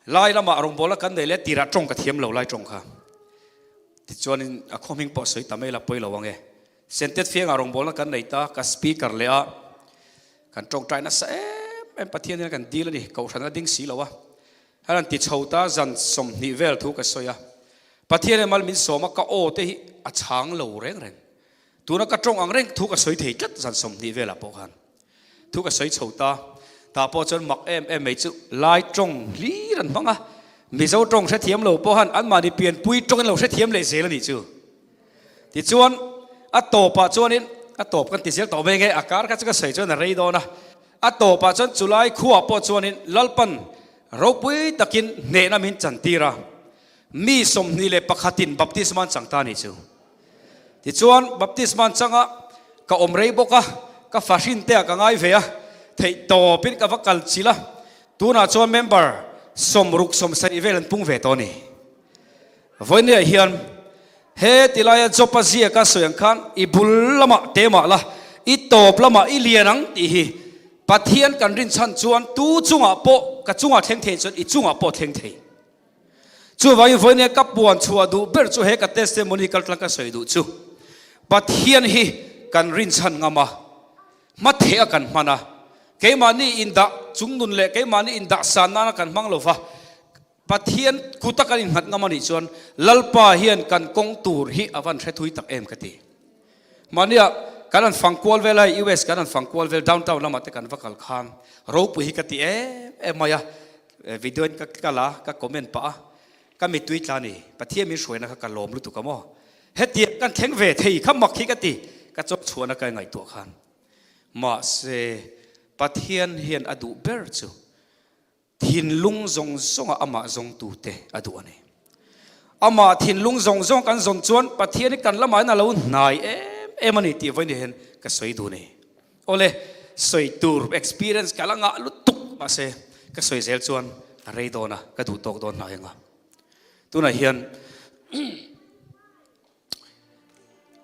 Lai lamah rawngbawla kan nei leh tirah tawng ka thiam lo Lai tawng kha. Tichuanin a khaw hming pawh sawi ta mai la pawi lo ang e. Sentet fiangah rawngbawlna kan nei ta, ka speaker leh a, kan tawngtai nasa em em Pathian hian kan dil a ni, kohhran a ding si lo a. A rawn ti chho ta zan 20 vel thu ka sawi a. Pathian hian mal min sawm a, ka aw te hi a chhang lo reng reng. Tuna ka tawng ang reng thu ka sawi thei tlat zan 20 velah pawh khan. Thu ka sawi chho ta, tah pawh chuan mak em em mai chu Lai tawng hlir an hmang a, Mizo tawng hrethiam lo pawh han anmahni pianpui tawngin lo hrethiam leh zel a nih chu. Tichuan, a tawpah chuanin, a tawp kan ti zel tawh mai nge, a kar kha chu ka sawi chuan a rei dawn a, a tawpah chuan chulai khuaah pawh chuanin Lalpan ropui takin hnehna min chantir a, mi 21in baptisma an chang ta a nih chu. Tichuan, baptisma an chang a, ka awm rei bawk a, ka fahrin te ah ka ngai ve a, theih tawpin ka va kal chilh a, tunah chuan member 60 70 vel an pung ve tawh a ni. Vawinia hian he ti laia Job-a ziaka sawi ang khan i bul lamah te mah la, i tawp lamah i lian ang tih hi Pathian kan rinchhan chuan tu chungah pawh ka chungah thleng thei chuan i chungah pawh thleng thei. Chuvangin vawinia ka puan chhuah duh ber chu he ka testimony kaltlang ka sawi duh chu Pathian hi kan rinchhan ngam a, hmatheh a kan hman a, keimahni indah chungnun leh keimahni indah san nana kan hmang lova, Pathian kuta kan innghat ngam a nih chuan Lalpa hian kan kawng tur hi a van hre thui tak em ka ti. Mahnia kan han fang kual vel a, US kan han fang kual vel downtown lamah te kan va kal khan ropui hi ka ti em em mai a, video in ka kal a, ka comment pah a, ka mittui tla ni, Pathian min hruaina kha ka lawm lutuk a maw. Hetiang kan thleng ve thei kha mak hi ka ti, ka chawp chhuahna ka ngaihtuah khan. Mahse Pathian hian a duh ber chu Thinlung zawng zawnga amah zawngtute a duh a ni. Amah thinlung zawng zawng kan zawn chuan Pathian hi kan lamah hian a lo hnai em em a ni tih vawiin hian ka sawi duh a ni. Awle, sawi tur experience ka la ngah lutuk mahse ka sawi zel chuan a rei dawn a, ka duh tawk dawn hnai ang a. Tunah hian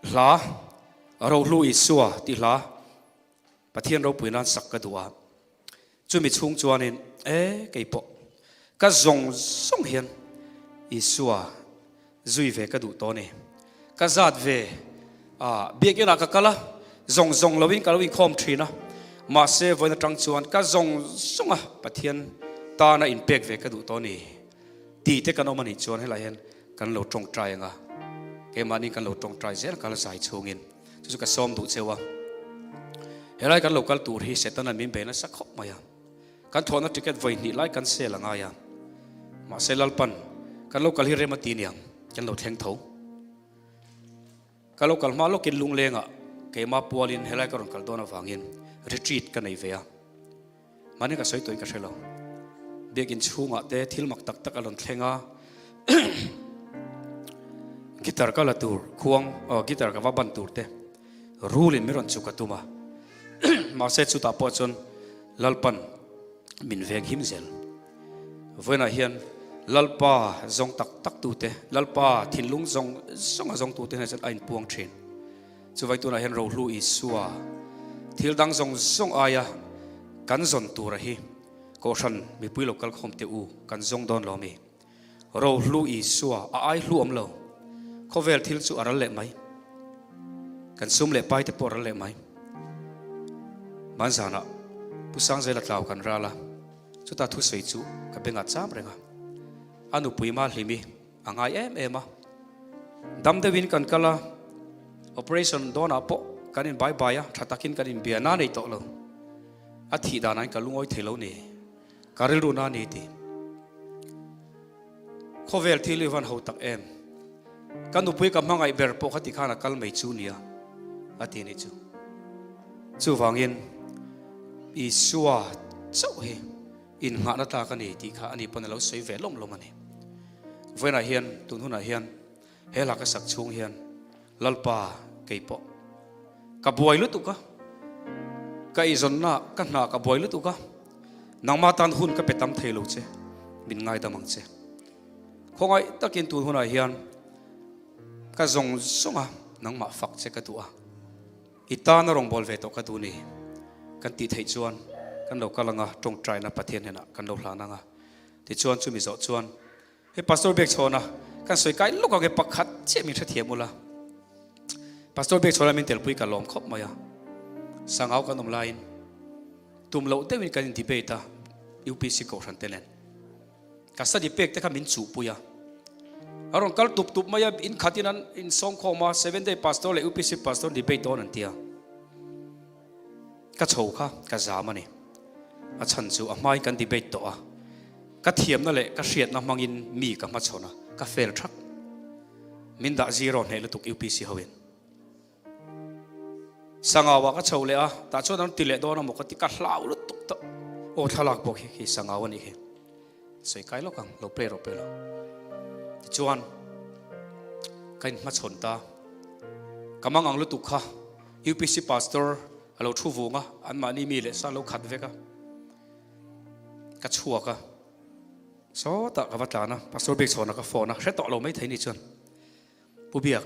hla Rohlu Isua tih hla Pathian ropui nan sak ka duh a, chumi chhung chuanin e kei pawh ka zawng zawng hian Isua zui ve ka duh tawh a ni. Ka zat ve a, biakinah ka kal a, zawng zawng loin ka lo inkhawm thin a, mahse vawiin atang chuan ka zawng zawng a Pathian tana inpek ve ka duh tawh a ni tih te kan awm a nih chuan helaiah hian kan lo tawngtai ang a, keimahni kan lo tawngtai zel kal zai chhungin. Chu chu ka sawm duh cheu a. Helai kan lo kal tur hi Setana min bei nasa khawp mai a. Kan thawhna ticket vawi hnih lai kan sel a ngai a. Mahse Lalpan kan lo kal hi rem a ti niang, kan lo thleng tho. Ka lo kal hma lawkin lunglengah keimah pualin helai ka rawn kal dawn avangin retreat ka nei ve a. Mahni ka sawi tawhin ka hre lo. Biakin chhungah te thil mak tak tak a rawn thleng a. Guitar ka la tur khuang, oh, guitar ka va ban tur te rulin min rawn chuk a tum a. Mahse chutah pawh chuan Lalpan min veng him zel. Vawiinah hian Lalpa zawng tak tak tu te, Lalpa thinlung zawng zawng a zawng tu te hnenah chuan a inpuang thin. Chuvai tunah hian Rohlu Isua thil dang zawng zawng aia kan zawn tura hi Kohhran mipui lo kal khawm teh u, kan zawng dawn lo mi. Rohlu Isua a ai hlu awm lo. Khawvel thil chu a ral leh mai. Kan sum leh pai te pawh a ral leh mai. Hmanzanah Pu Sangzela tlau kan ral a, chutah thusawi chu ka bengah cham reng a. A nupui Mahlimi A ngai em em a. Dam deuhin kan kal a, operation dawnah pawh kan in bai bai a, tha takin kan inbia na nei tawh lo. A thih danah hian ka lungawi thei lo ni, ka rilru na ni ti. Khawvel thil i van ho tak em. Ka nupui ka hmangaih ber pawh kha ti khan a kal mai chu nia. A ti nih chu. Chuvangin Isua chauh hi innghahna tlak a ni tih kha ani pawn a lo sawi ve lawm lawm a ni. Vawiinah hian, tun hunah hian he hla ka sak chhung hian Lalpa kei pawh ka buai lutuk a, ka eizawnna ka hna ka buai lutuk a, nangmah tan hun ka pe tam thei lo che, min ngaidam ang che. Khawngaih takin tun hunah hian ka zawng zawng a, nangmah fak che ka duh a, i tana rawngbâwl ve tawh ka duh ni. Kan tih theih chuan kan lo kal ang a, tawngtaina Pathian hnenah kan lo hlan ang a. Tichuan chumi zawh chuan hei Pastor Biakchhawna kan sawi kai lawk ang e, pakhat chiah min hrethiam ula. Pastor Biakchhawna min telpui ka lawm khawp mai a, Sangau kan awm laiin tum loh deuhin kan in debate a, UPC Kohhran te nen. Ka study pek te kha min chuhpui a. A rawn kal tup tup mai a, in khatin an insawmkhawm a, Seven Day Pastor leh UPC Pastor debate dawn an ti a. Ka chho kha ka zam a ni. A chhan chu a hmain kan debate tawh a, ka thiamna leh ka hriatna hmangin mi ka hmachhawn a, ka fail thak. Min dah zero hneh lutuk UPC hoin. Sangau ah ka chho leh a, tah chuan an ti leh dawn a maw ka ti, ka hlau lutuk tawh. Aw thlalak pawh khi khi sangau a nih hi. Sawi kai lawk ang, lo play rawh play lo. Tichuan ka inhmachhawn ta, ka mang ang lutuk kha UPC pastor a lo thu vung a, anmahni mi leh sa lo khat vek a, ka chhuak a, sawtah ka va tlan a, pastor Biakchhawna ka phone a, hre tawh lo maithei ni chuan. Pu Biak,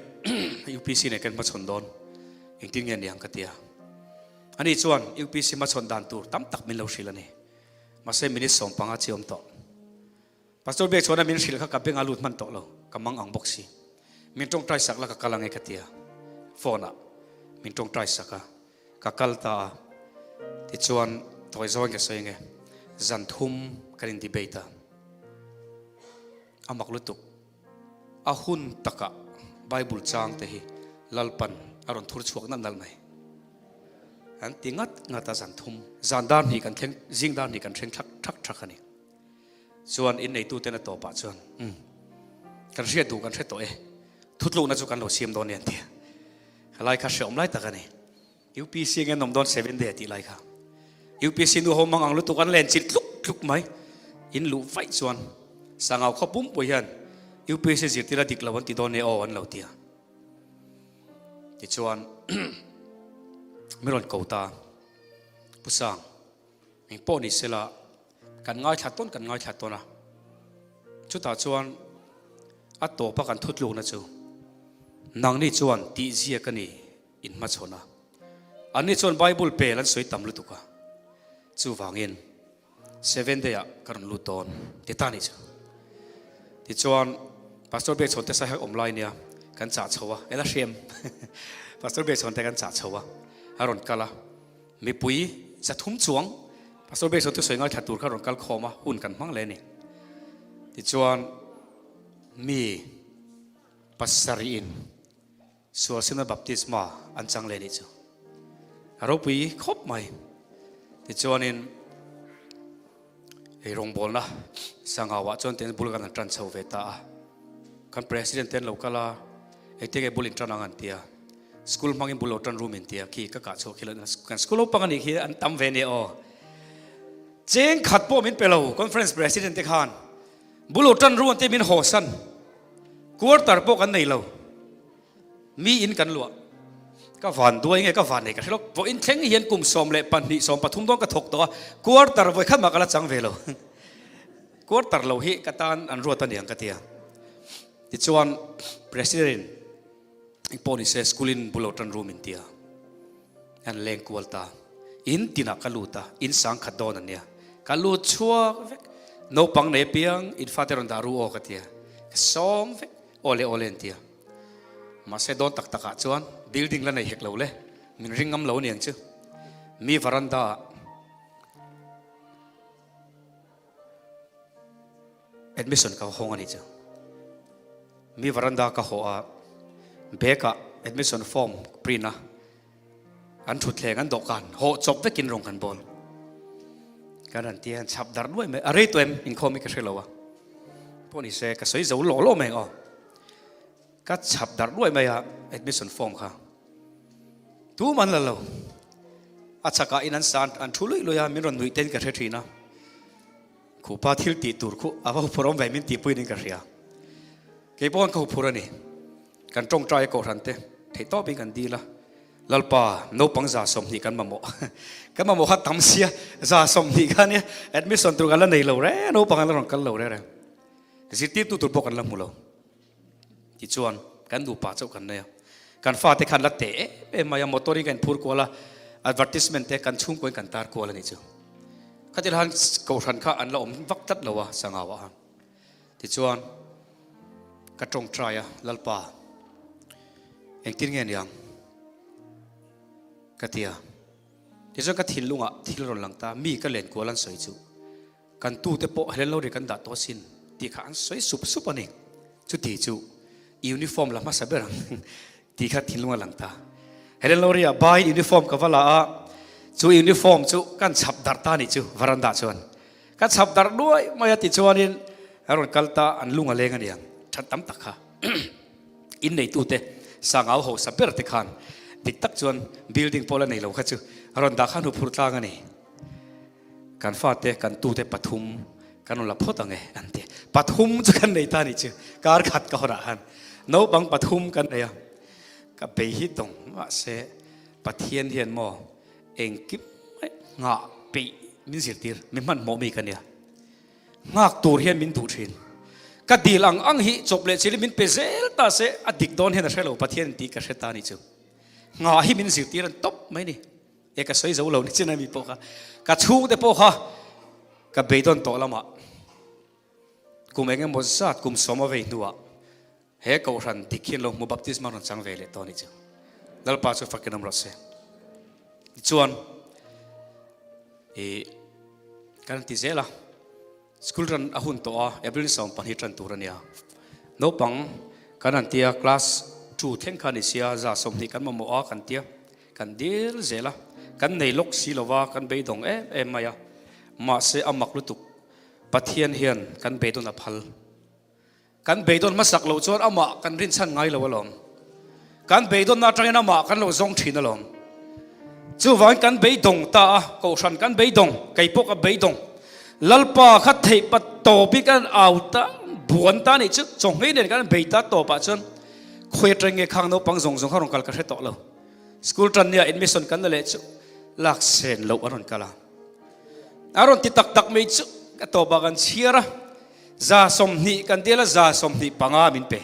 UPC nen kan hmachhawn dawn, engtin nge niang ka ti a. Ani chuan UPC hmachhawn dan tur tam tak min lo hrilh a ni. Mahse minute 15 chi awm tawh. Pastor Biak chuan a min hrilh kha ka beng a lut hman tawh lo, ka mang ang bawk si. Min tawngtai sak la ka kal ange ka ti a. Phone ah min tawngtai sak a, ka kal ta a. Tichuan tawi zawng ka sawi ange, zan thum kan in debate a. A mak lutuk. A hun takah Bible chang te hi Lalpan a rawn thur chhuak nalh nalh mai. An ti ngat ngat a zan thum, zan dar hnih kan thleng, zing dar hnih kan thleng thak thak thak a ni. Chuan inneitu ten a tawpah chuan, Umm, kan hriat duh kan hre tawh e, thutlukna chu kan lo siam dawn e an ti a. Helai kha hreawm lai tak a ni. UPC nge an awm dawn 7 day a tih lai kha. UPC nu ho mang ang lutuk an len chilh tluk tluk mai. In luh vaih chuan Sangau khaw pumpui hian UPC zirtir a dik lo an ti dawn e aw an lo ti a. Tichuan mi rawn ko ta Pu Sang eng pawh ni sela kan ngaithla tawn kan ngaithla tawn a. Chutah chuan a tawpa kan thutlukna chu nangni chuan tihziak a ni. In hmachhawn a. Anni chuan Bible pel an sawi tam lutuk a. Chuvangin Seven Day ah ka rawn lut dawn ti ta nih chu. Tichuan Pastor Biakchhawn te saiha awm lai nia kan chah chho a, ela hriam Pastor Biakchhawn te kan chah chho a, a rawn kal a. Mipui 300 chuang Pastor Biakchhawn thusawi ngaithla tur kha rawn kal khawm a, hun kan hmang leh a ni. Tichuan mi pasarih in Sualsina baptisma an chang leh nih chu a ropui khawp mai. Tichuanin ei rawngbawlna Sangauah chuan ten bul kan han tan chho ve ta a. Kan president ten lo kal a, engtin nge bul in tan ang an ti a. School hmangin bul lo tan room in ti a, khi ka kah chhuak khi kan school naupang a nih khi an tam ve nia aw. Cheng khat pawh min pe lo conference president te khan bul lo tan room an ti min haw san. Quarter pawh kan nei lo. Mi in kan luah. Ka van duai nge ka van nei ka hre lawk. Vawiin thleng hian kum 12 13 dawn ka thawk tawh a. Quarter vawi khat mah ka la chang ve lo. Quarter lo hi ka tan an ruat a niang ka ti a. Tichuan President in engpawh ni se school in bul lo tan room in ti a. An leng kual ta. In tinah ka lut a, in sang khat dawn an nia. Ka lut chhuak vek. Naupang nei apiang in fate rawn dah ru aw ka ti a. Ka sawm vek. Aw le aw le an ti a. Mahse dawn tak takah chuan building la nei hek lo le. Min ring ngam lo aniang chu. Mi veranda ah. Admission ka hawng a nih chu. Mi veranda ka haw a, bag ah admission form print a, an thutthleng an dawhkan hawh chawp vekin rawng kan bawl. Kan han ti a, an chhap darh nuai mai. A rei tawh em? Inkhawm hi ka hre lo a. Pawh ni se, ka sawi zo lawh lawh mai ang aw. Ka chhap darh nuai mai a admission form kha. Tum an la lo. A chakah in an sa an thu luih luih a, min rawn nuih ten ka hre thin a. Khupa thil tih tur khu a va huphur awm ve min tihpuiin in ka hria. Kei pawh ka huphur a ni. Kan tawngtai a kohhran te theih tawpin kan dil a. Lalpa naupang 120 kan mamawh. Kan mamawh kha tam sia 120 kha nia admission tur kan la nei lo reng naupang an la rawn kal lo reng reng. Zirtirtu tur pawh kan la hmu lo. Tichuan kan nupa chauh kan nei a. Kan fate khan la teh em em mai a, motor in kan inphur kual a, advertisement te kan chhungkuain kan tar kual a nih chu. Khatil han kohhran kha an la awm vak tlat lo a Sangau ah han. Tichuan ka tawngtai a, Lalpa engtin nge niang ka ti a. Tichuan ka thinlungah thil rawn lang ta, mi ka len kual an sawi chu. Kan tute pawh helen lo ri kan dah tawh asin tih kha an sawi sup sup a ni. Chuti chu uniform la hmasa ber ang tih kha thinlung a lang ta. Helen Lorry ah baiin uniform ka va la a, chu uniform chu kan chhap darh ta nih chu veranda chuan. Ka chhap darh nuai mai a tichuanin a rawn kal ta an lung a leng a niang that tam tak kha. Inneitute sangau hausa ber te khan dik tak chuan building pawh la nei lo kha chu a rawn dah khan huphurh tlang a ni. Kan fate, kan tute pathum kan rawn la phawt ang e an ti. Pathum chu kan nei ta nih chu, kar khat ka hawnah khan naupang pathum kan nei a, ka bei hi tawng mahse Pathian hian maw engkim mai nghah peih min zirtir, min hmanhmawh mi ka nia. Nghak tur hian min duh thin. Ka dil ang ang hi chawp leh chilin min pe zel ta se a dik dawn hian a hre lo Pathian tih ka hre ta nih chu. Nghah hi min zirtir an tawp mai ni. E ka sawi zo lo ni chin a mi pawh kha ka chhungte pawh kha ka beidawn tawh lamah kum eng emaw zat kum sawm a vei hnuah he kohhran dik hian lo hmu baptisma rawn chang ve leh tawh ni chu Lalpa chu fakin awm rawh se tichuan i kan ti zel a School ran a hun tawh a, April ni 12 tan tur a nia. Naupang kan han tia class two thleng kha ni sia 120 kan mamawh a kan tia kan dil zel a, kan nei lawk si lova kan beidawng em em mai a, mahse a mak lutuk Pathian hian kan beidawn a phal. Kan beidawn hmasak loh chuan amah kan rinchhan ngai lo alawm. Kan beidawnna atangin amah kan lo zawng thin alawm. Chuvangin kan beidawng ta a, kohhran kan beidawng, kei pawh ka beidawng. Lalpa kha theih pat tawpin kan au ta, buan ta nih chu chawnghei nen kan bei ta tawpah chuan khawi atang nge khang naupang zawng zawng kha rawn kal ka hre tawh lo. School tan nia admission kan la leh chu lak sen loh a rawn kal a. A rawn ti tak tak mai chu ka tawpah kan chhiar a. 120 kan dil a, 25 min pe.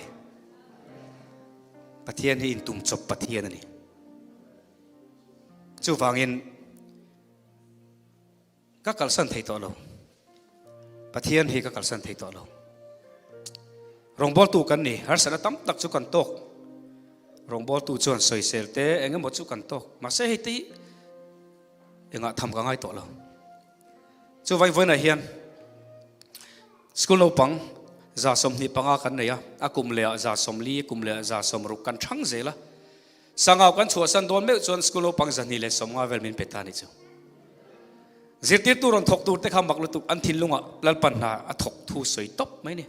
Pathian hi intum chawp Pathian a ni. Chuvangin ka kalsan thei tawh lo. Pathian hi ka kalsan thei tawh lo. Rawngbawltu kan ni, harsatna tam tak chu kan tawk. Rawngbawltu chuan sawisel te eng emaw chu kan tawk. Mahse hei te hi engah tham ka ngai tawh lo. Chu vawivawiinah hian school naupang 25 kan nei a, a kum lehah 40, kum lehah 60 kan thang zel a. Sangau kan chhuahsan dawn meuh chuan school naupang 250 vel min pe ta ni chu. Zirtirtu rawn thawk tur te kha mak lutuk an thinlungah Lalpan hna a thawk thu sawi tawp mai ni.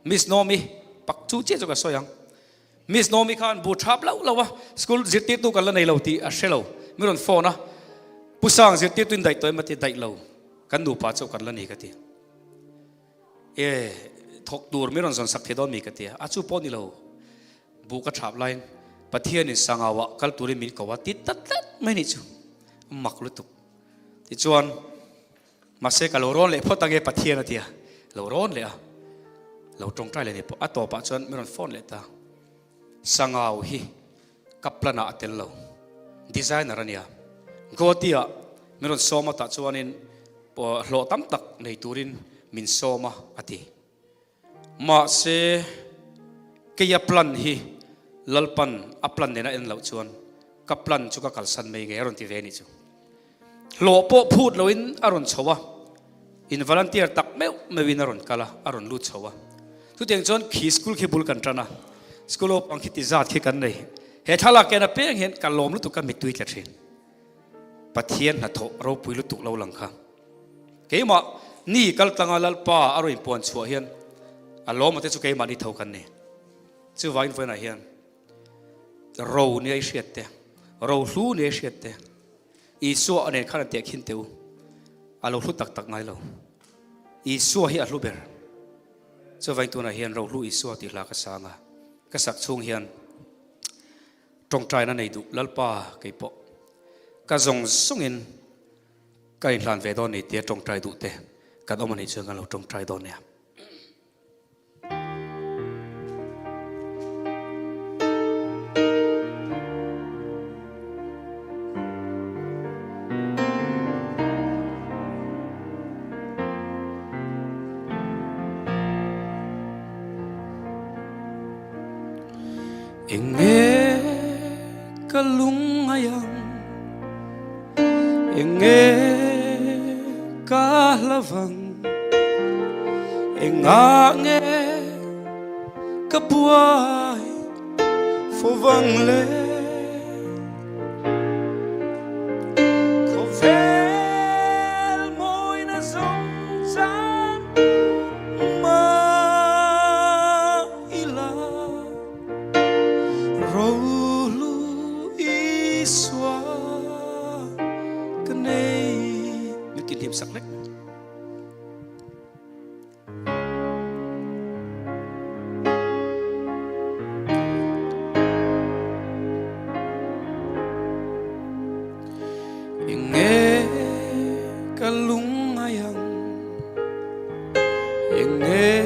Miss Naomi pak chu chiah chu ka sawi ang. Miss Naomi khan bu thap loh loh a, school zirtirtu kan la nei lo tih a hre lo. Mi rawn phone a, Pu Sang zirtirtu in daih tawh em a ti, daih lo, kan nupa chauh kan la ni ka ti. E, thawk tur mi rawn zawn sak thei dawn mi ka ti a, a chu pawh ni lo, bu ka thap laiin Pathianin Sangauah kal turin min ko a ti ta tlat mai nih chu, mak lutuk. Tichuan, Mahse ka lo rawn leh phawt ange Pathian a ti a, lo rawn leh a, lo tawngtai leh ni pawh a tawpah chuan min rawn phone leh ta. Sangau hi ka plan ah a tel lo, designer a nia. Guwahati ah min rawn sawm a tah chuanin hlawh tam tak nei turin min sawm a a ti. Mahse keia plan hi Lalpan a plan nena en loh chuan ka plan chu ka kalsan mai nge a rawn ti ve anih chu. Hlawh pawh phut loin a rawn chho a, in volunteer tak meuh meuhin a rawn kal a, a rawn lut chho a. Chutiang chuan khi school khi bul kan tan a, school naupang khi ti zat khi kan nei. He thlalak hian a peng hian ka lawm lutuk ka mittui tla thin. Pathian hnathawh ropui lutuk lo lang kha. Keimah ni kal tlanga Lalpa a rawn inpuan chhuah hian a lawma te chu keimah ni tho kan ni. Chuvangin vawiinah hian ro nia i hriat te, Rohlu nia hriat te, Isua a nen khan an tehkhin teh u, a lo hlu tak tak ngai lo. Isua hi a hlu ber. Chuvain tunah hian Rohlu Isua tih hla ka sang a, ka sak chhung hian tawngtaina nei duh Lalpa kei pawh ka zawng zawngin ka inhlan ve dawn ni tia tawngtai duh te kan awm a nih chuan kan lo tawngtai dawn nia. Eng nge ka lungngai ang, eng nge ka hlavang, engah nge ka buai fovang le. Khawvel mawina zawng chan mah ila Rohlu Isua ka nei. Min ti hlim sak lek. Eng nge ka lungngai ang, eng nge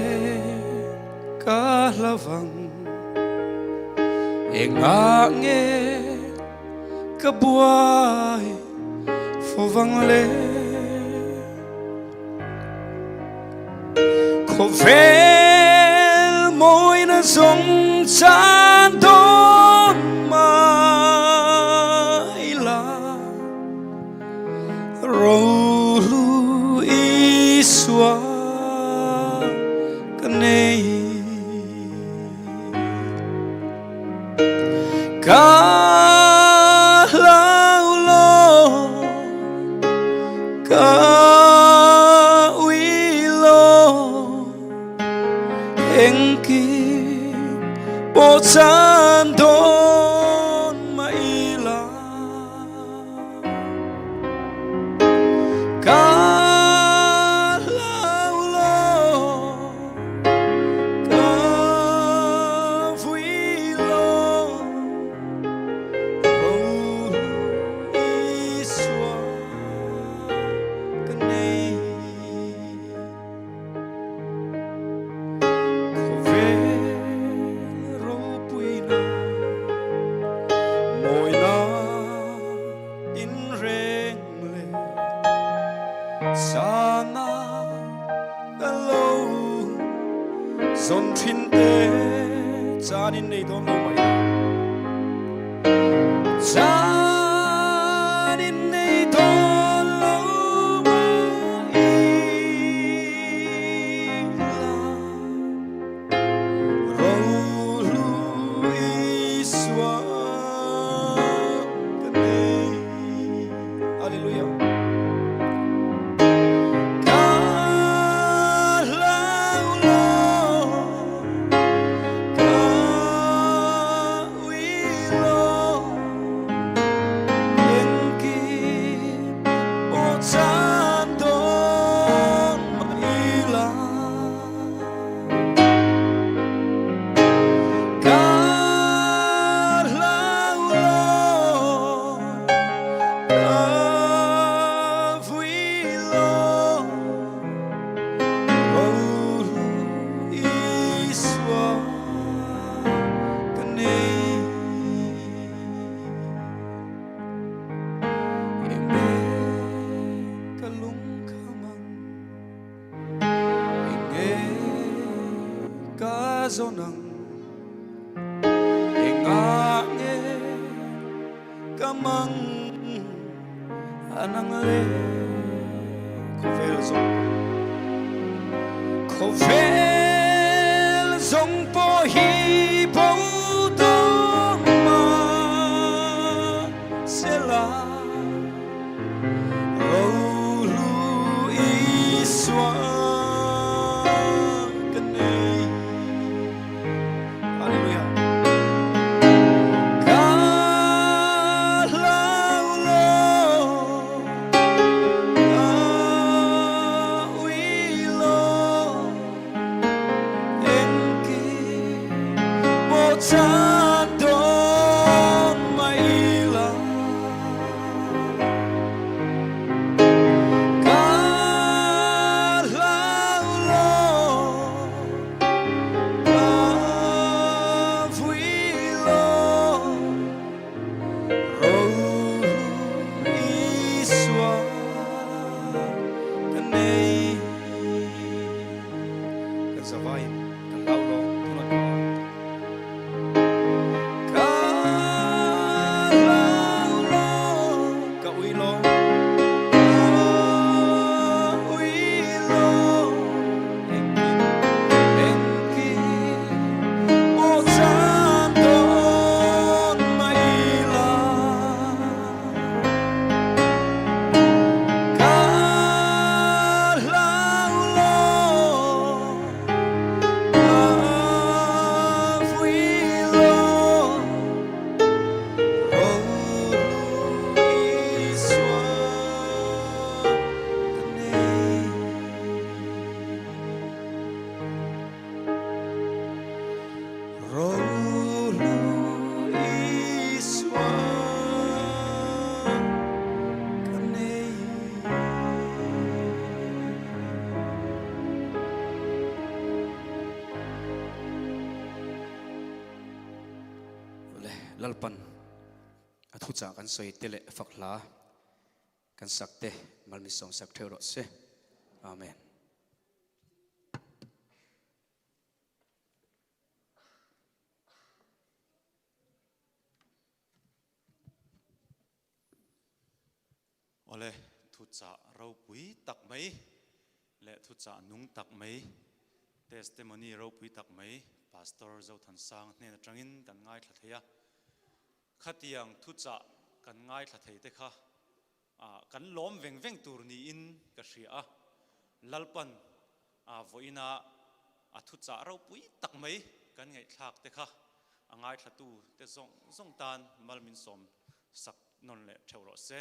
ka hlavang, engah nge ka buai fovang le. Khawvel mawina zawng chan dawn mai la Rohlu Isua ka nei. Ka hlau lo, ka ui lo, engkim pawh chan dawn mah ila. Ka hlau lo, ka vui lo, Rohlu Isua ka nei. Khawvel ropuina mawina inreng leh sana ka lo zawn thin te chanin nei dawn lo mai chanin nei dawn lo mai la Rohlu Isua ka nei. Hallelujah. Ka hlau lo, ka ui lo, engkim pawh chan dawn mah ila. Ka hlau lo, ka vui lo, Rohlu Isua ka nei. Eng nge ka lungkham ang? Eng nge ka zawn ang? Engah nge ka mang anang le? Khawvel zawng Khawvel zawng pawh hi bo dawn mah sela. Rohlu Isua ka nei. Hallelujah. Ka zavaiin ka hlau lawng thunawn ka a. Ka hlau lawng ka ui lawng ka ui lawng engkim engkim maw chan dawn mai la. Ka hlau lawng ka vui lawng rohlu Isua ka nei. Rohlu Isua ka nei. Le Lalpan a thuchah kan sawi te leh fak hla kan sak te malmisawm sak theuh rawh se. Amen. Awle, thuchah ropui tak mai leh thuchah nung tak mai, testimony ropui tak mai Pastor Zothansang hnen atangin kan ngaithla thei a. Khatiang thuchah kan ngaithla thei te kha Kan lawm veng veng tur niin ka hria a, Lalpan vawiina a thuchah ropui tak mai kan ngaihthlak te kha a ngaithlatu te zawng zawng tan mal min sawm sak nawn leh theuh rawh se.